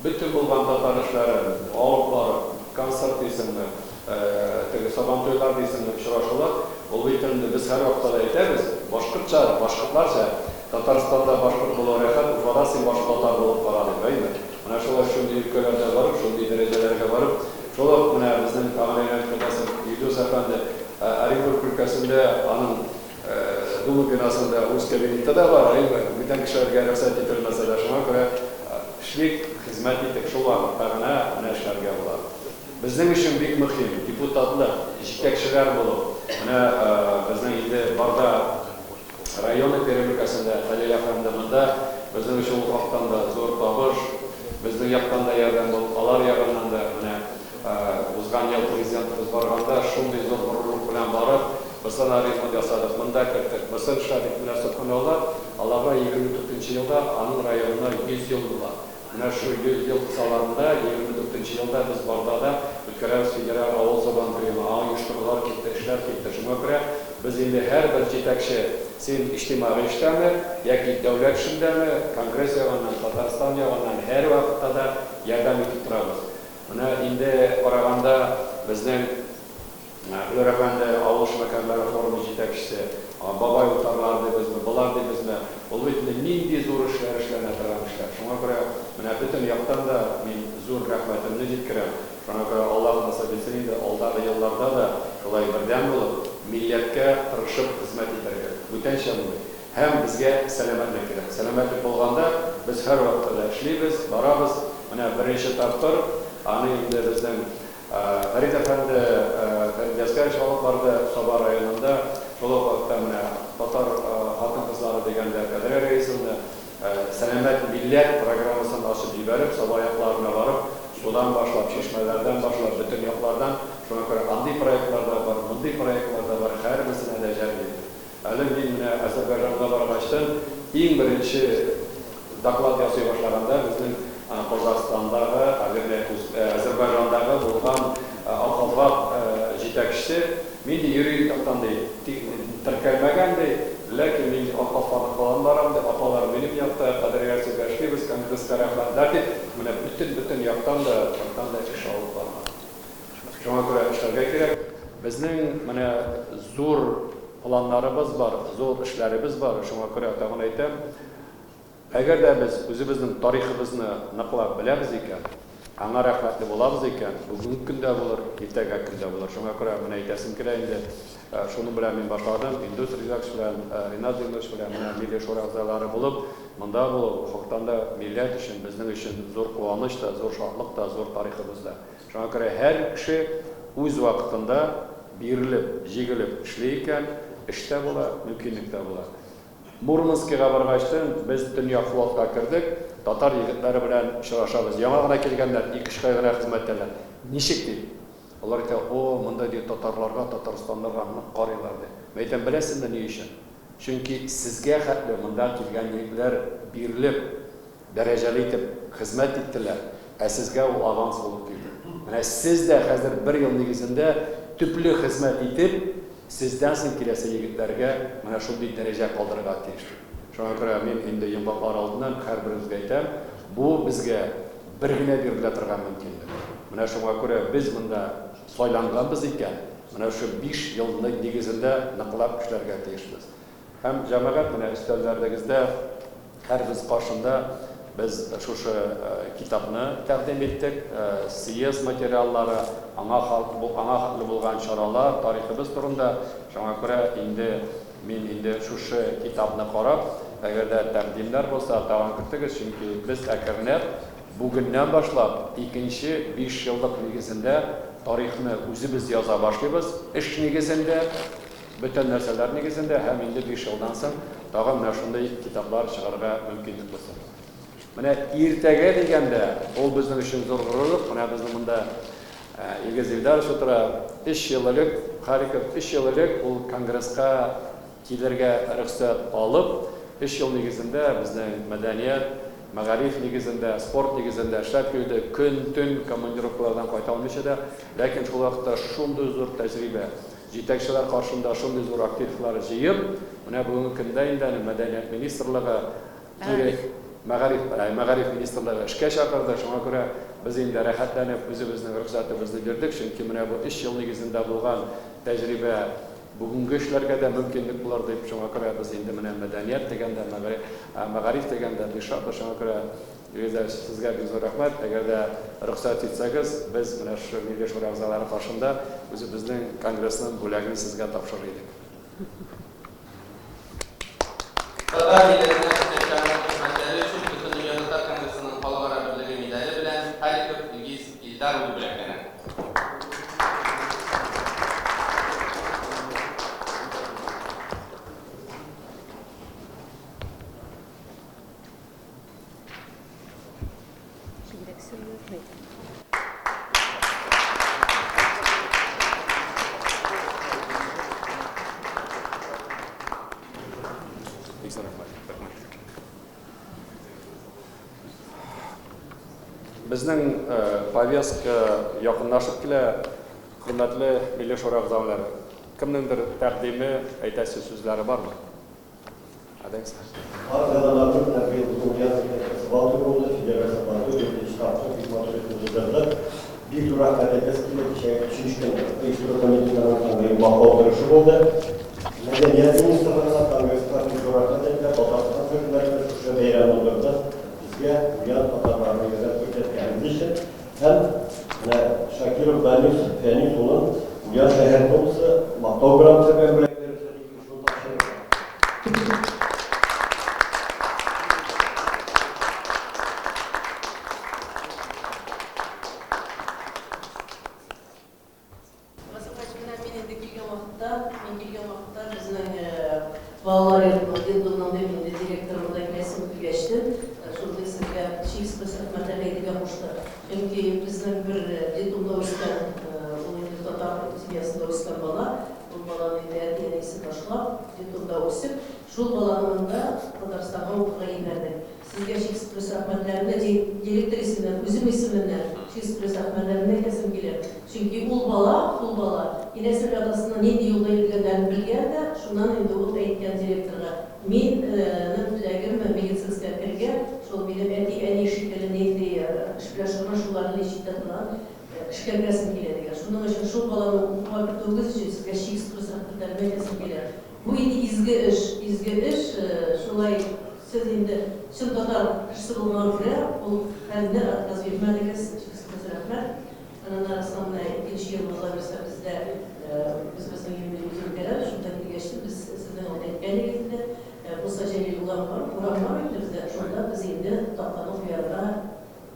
Бөтен булган татар эшләрен алып барып, концерт дисеңме, теге Сабантуйлар дисеңме, очрашулар, ул бит инде без һәрвакытта да әйтәбез, башкортча, башкортларча, Татарстанда башкорт булу рәхәт, Уфада син баш татар булып кара дип, әйме? Менә шулай шундый өлкәләрдә барып, шундый дәрәҗәләргә барып, шул ук менә безнең тагын әйләнеп кайтасың, Илдус әфәнде, Оренбург өлкәсендә аның Дума бинасында үз кабинеты да бар, әйме, бүтән кешеләргә рөхсәт ителмәсә дә, шуңа күрә эшлик, хезмәт итик, шул вакытта гына менә эшләргә була. Безнең өчен бик мөһим, депутатлык, җитәкчеләр булу. Менә безнең инде Барда районы Пермь өлкәсендә, Хәлил әфәнде монда. Безнең өчен ул хактан да зур табыш, безнең яктан да ярдәм булып, алар ягыннан да менә узган ел Президентыбыз барганда шундый зур горурлык белән барып, бысына ремонт ясадык, монда керттек, бысын эшләдек, менә сөбханалла, аларга 24 нче елда аның районына 100 ел була. Менә шул 100 ел кысаларында, 24 нче елда без Бардада үткәрәбез федераль авыл Сабантуен, аңа оештырулар китте, эшләр китте. Шуңа күрә без инде һәрбер җитәкче, син иҗтимагый эштәме, яки дәүләт эшендәме, Конгресс ягыннан, Татарстан ягыннан һәрвакытта да ярдәм итеп торабыз. Менә инде караганда безнең Флер әфәнде, авыл эшмәкәрләре форумы җитәкчесе, бабай утарлары дибезме, болар дибезме, ул бит инде нинди зур эшләр эшләнә торган эшләр. Шуңа күрә менә бөтен яктан да мин зур рәхмәтемне җиткерәм. Шуңа күрә Аллаһ насыйп итсен инде, алдагы елларда да шулай бердәм булып, милләткә тырышып хезмәт итәргә. Бүтәнчә булмый. Һәм безгә сәламәтлек кирәк. Сәламәтлек булганда, без һәрвакытта да эшлибез, барабыз. Менә беренче тапкыр аны инде безнең Фәрит әфәнде, Фәрит Язкәевич алып барды Саба районында. Шул ук вакытта менә татар хатын-кызлары дигәндә Кадрия Рәисовна Сәламәт милләт программасын ачып җибәреп, Саба якларына барып, судан башлап, чишмәләрдән башлап, бөтен яклардан, шуңа күрә андый проектлар да бар, мондый проектлар да бар, һәрберсенә дә җәлеп итеп. Әле мин менә Әзербайҗанга баргачтын иң беренче доклад ясый башлаганда безнең Казахстандагы, вернее, Әзербайҗандагы булган Акалфак җитәкчесе, мин ди юридик яктан ди теркәлмәгән ди, ләкин мин ди Акалфакныкылан барам ди, апалар минем якта, кадергә сезгә эшлибез, конгресска рәхмәтләр дип, менә бөтен-бөтен яктан да, яктан да эш алып барган. Шуңа күрә эшләргә кирәк. Безнең менә зур планнарыбыз бар, зур эшләребез бар. Шуңа күрә тагын әйтәм, әгәр дә без үзебезнең тарихыбызны ныклап беләбез икән, аңа рәхмәтле булабыз икән, бүгенге көндә булыр, иртәгә көндә булыр. Шуңа күрә менә әйтәсем килә инде, шуның белән мин башладым, Индус Ризакович белән, Ринат Зиннурович белән менә Милли Шура әгъзалары булып, монда булу, хактан да милләт өчен, безнең өчен зур куаныч та, зур шатлык та, зур тарихыбыз да. Шуңа күрә һәр кеше үз вакытында бирелеп, җигелеп эшли икән, эш тә була, мөмкинлек тә була. Мурманскига баргачтын, без төньяк флотка кердек, татар егетләре белән очрашабыз. Яңа гына килгәннәр, ике-өч ай гына хезмәттәләр. Ничек дип. Алар әйтә, О, монда, ди, татарларга, татарстанларга нык карыйлар, ди. Мин әйтәм, беләсезме ни өчен? Чөнки сезгә хәтле монда килгән егетләр бирелеп, Дәрәҗәле итеп хезмәт иттеләр, ә сезгә ул аванс булып килде. Менә сез дә хәзер бер ел нигезендә төпле хезмәт итеп, сездән соң киләсе егетләргә менә шундый дәрәҗә калдырырга тиеш. Шуңа күрә мин инде йомгаклар алдыннан һәрберегезгә әйтәм, бу безгә бер генә бирелә торган мөмкинлек. Менә шуңа күрә без монда сайланганбыз икән, менә шушы биш елны нигезендә ныклап эшләргә тиешбез. Һәм, җәмәгать, менә өстәлләрегездә һәрбез каршында без шушы китапны тәкъдим иттек. Съезд материаллары, аңа аңа хәтле булган чаралар, тарихыбыз турында. Шуңа күрә инде мин инде шушы китапны карап, әгәр дә тәкъдимнәр булса, тагын кертегез, чөнки без әкренләп бүгеннән башлап икенче бишьеллык нигезендә тарихны үзебез яза башлыйбыз, эш нигезендә. Бөтен нәрсәләр нигезендә һәм инде биш елдан соң тагын менә шундый китаплар чыгарырга мөмкинлек булсын. Менә иртәгә дигәндә, ул безнең өчен зур горурлык. Менә безнең монда Илгиз Илдарович утыра. Өч ел элек, Харьков, өч ел элек ул конгресска килергә рөхсәт алып, өч ел нигезендә безнең мәдәният, мәгариф нигезендә, спорт нигезендә эшләп килде. Көн-төн командировкалардан кайта алмыйча да, ләкин шул вакытта шундый зур тәҗрибә. Җитәкчеләр каршында шундый зур активлар җыеп, менә бүгенге көндә инде әле мәдәният министрлыгы кире мәгариф, мәгариф министрлыгы эшкә чакырды. Шуңа күрә без инде рәхәтләнеп үзебезнең рөхсәтебезне бирдек, чөнки менә бу өч ел нигезендә булган тәҗрибә бүгенге эшләргә дә мөмкинлек булыр дип, шуңа күрә без инде менә мәдәният дигәндә, мәгариф дигәндә бик шатбыз. Шуңа күрә Илгизәр, сезгә бик зур рәхмәт. Әгәр дә рөхсәт итсәгез, без менә шушы Милли Шура әгъзалары каршында үзебезнең конгрессның бүләген сезгә тапшырыр идек. Татар милләтенә күрсәткән хезмәтләре өчен Бөтендөнья татар конгрессының Халыкара берлеге медале белән Халиков Илгиз Илдар улы бүләкләнә. Безнең повестка якынлашып килә. Хөрмәтле Милли Шура әгъзалары, кемнеңдер тәкъдиме, әйтәсе сүзләре бармы? Әйдәгез. Барыгызга да мәгълүм, менә быел безнең Ульяновск мәктәп Сабантуе булды, федераль Сабантуй, дүртенче тапкыр бик матур итеп уздырдык. Бик зур рәхмәт әйтәсе килә, кичәге өченче көн оештыру комитетының йомгаклау утырышы булды. Мәдәният министрлыгына, Конгресска бик зур рәхмәт әйтелә, Татарстан хөкүмәтенә шушы бәйрәмне уздырды, безгә, Ульян татарларына ярдәм күрсәткәнегез өчен. Һәм менә Шакиров Данис Фәнис улын Ульян шәһәр думасы Мактау грамотасы белән бүләкләр өчен шуны тапшырырга. Васил Хаҗи, менә мин инде килгән вакытта, мин килгән вакытта безнең балалар йортының, детдомның дим инде, директоры монда киләсен белгәчтен, шундый сезгә чиксез рәхмәтләр әйтергә кушты. Чөнки безнең бер детдомда үскән, ул инде татар семьясында үскән бала, ул баланы инде әти-әнисе ташлап, детдомда үсеп, шул баланы монда Татарстанга укырга җибәрдек. Сезгә чиксез рәхмәтләремне, директор исеменнән, үзем исеменнән чиксез рәхмәтләремне әйтәсем килә. Чөнки ул бала, ул бала инәсе белән атасының нинди юлда йөргәннәрен белгән дә, шуннан инде ул әйткән директорга, Мин ның теләгем медицинская керергә, шул минем әти-әни шикелле нинди эш белән шөгыльләнә, шуларны читтә торган эшкә керәсем килә, дигән. Шуның өчен шул баланы укуга кертүегез өчен сезгә чиксез рәхмәтләремне әйтәсем килә. Бу инде изге эш, изге эш, шулай сез инде чын татар кешесе булганга күрә, ул хәлне отказ бирмәдегез, чиксез рәхмәт. Аннан арысын менә икенче ел Алла бирсә бездә без безнең юбилей үткәрәбез, шунда килгәчтен без сезнең алда әйткән идек инде, Муса Җәлил урам бар, урам бар инде бездә, шунда без инде тактаны куярга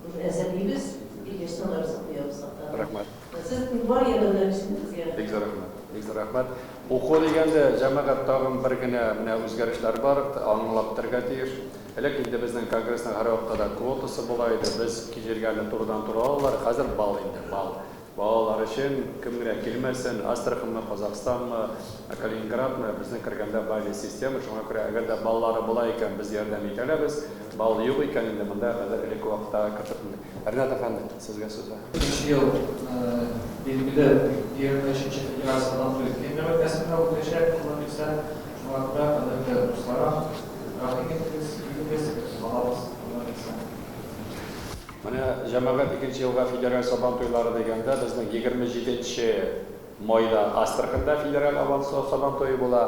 уже әзерлибез, килгәчтен Алла бирсә куябыз тактаны. Рәхмәт. Сезнең бар ярдәмнәр өчен безгә. Бик зур рәхмәт. Бик зур рәхмәт. Уку дигәндә, җәмәгать, тагын бер генә менә үзгәрешләр бар, аңлап бетәргә тиеш. Элек инде безнең конгрессның һәрвакытта да квотасы була иде, без җиргәне турыдан-туры алалар, хәзер балл инде, балл. Балалар өчен кем генә килмәсен, Астраханьмы, Казахстанмы, Калининградмы, безнең кергәндә бальный система, шуңа күрә әгәр дә баллары була икән, без ярдәм итә алабыз, балл юк икән инде монда хәзер элекке вакыттагы кертеп. Ринат әфәнде, сезгә сүз. Икенче ел, билгеле, 23 нче федераль Сабантуй Кемерово өлкәсендә үтәчәк, Алла бирсә. Шуңа күрә, кадерле дусларым, рәхим итегез, килегез, көтеп алабыз, Алла бирсә. Менә, җәмәгать, икенче елга федераль Сабантуйлары дигәндә, безнең 27 нче майда Астраханьда федераль Сабантуе була.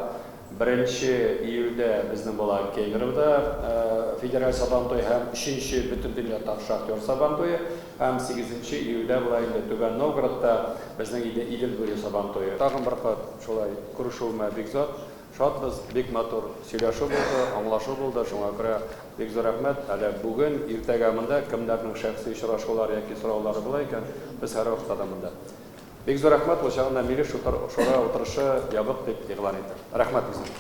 Беренче июльдә безнең була Кемеровода федераль Сабантуй һәм өченче Бөтендөнья шахтер Сабантуе һәм сигезенче июльдә була инде Түбән Новгородта безнең инде Идел буе Сабантуе. Тагын бер кат шулай күрешүемә бик зат шатбыз, бик матур сөйләшү булды, аңлашу булды, шуңа күрә бик зур рәхмәт. Әле бүген, иртәгә монда кемнәрнең шәхси очрашулары яки сораулары була икән, без һәрвакытта да монда. Бик зур рәхмәт, ул чагында Милли Шура утырышы ябык дип игълан итәм. Рәхмәт үзеңә.